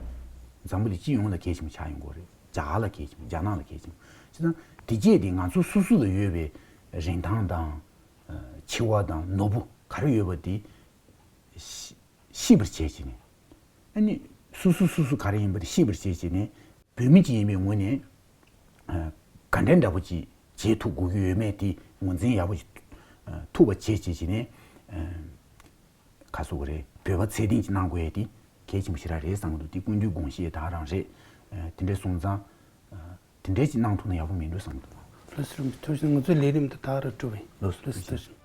འཛམ་བུ་གླིང་སྤྱི་ཡོངས་ལ་གལ་ཆེན་པོ་ཆགས་ཡོང་གི་རེད། རྒྱ་གར་ལ་གལ་ཆེན་པོ། རྒྱ་ནག་ལ་གལ་ཆེན་པོ། བྱས་ཙང་དེ་རྗེས་དེ་ང་ཚོ་སོ་སོ་ལ་ཡོད་པའི་རིན་ཐང་དང་། འཆི་བ་དང་ནོར་བུ་ག་རེ་ཡོད་པ་དེ་ཤེས་པར་བྱས་བྱས་ནས། ཨ་ནི་སོ་སོ་སོ་སོ་ག་རེ་ཡིན་པ་དེ་ཤེས་པར་བྱས་བྱས་ནས་བོད་མི་ཅིག་ཡིན་པའི་ངོས་ནས། ག་འདྲ་འདྲ་པོ་ཅིག་ བྱེད་ཐུབ་དགོས་ཀྱི་ཡོད་མེད་དེ་ངོས་འཛིན་ཡག་པོ་ཞིག་ཐུབ་པ་བྱེད་བྱེད་བྱས་ནས། ག་སོགས་རེད། བོད་པ་ཚད་ལྡན་ཅིག་གནང་དགོས་ཡས་དེ་གལ་ཆེན་པོ་ཞེ་དྲག་རེད་བསམ་གྱི་འདུག་དེ་ཀུན་འདུས་དགོངས་བཞེས་ད་ག་རང་རེད། དེ་འདྲ་སོང་ཙང་དེ་འདྲ་ཅིག་གནང་ཐུབ་ན་ཡག་པོ་མི་འདུག་བསམ་གྱི་འདུག་ལགས་སོ། ཐུགས་རྗེ་ཆེ། ང་ཚོའི་ལས་རིམ་དེ་ད་ག་རང་གྲུབ་པ་ཡིན། ལགས་སོ། ལགས་སོ། ཐུགས་རྗེ་ཆེ།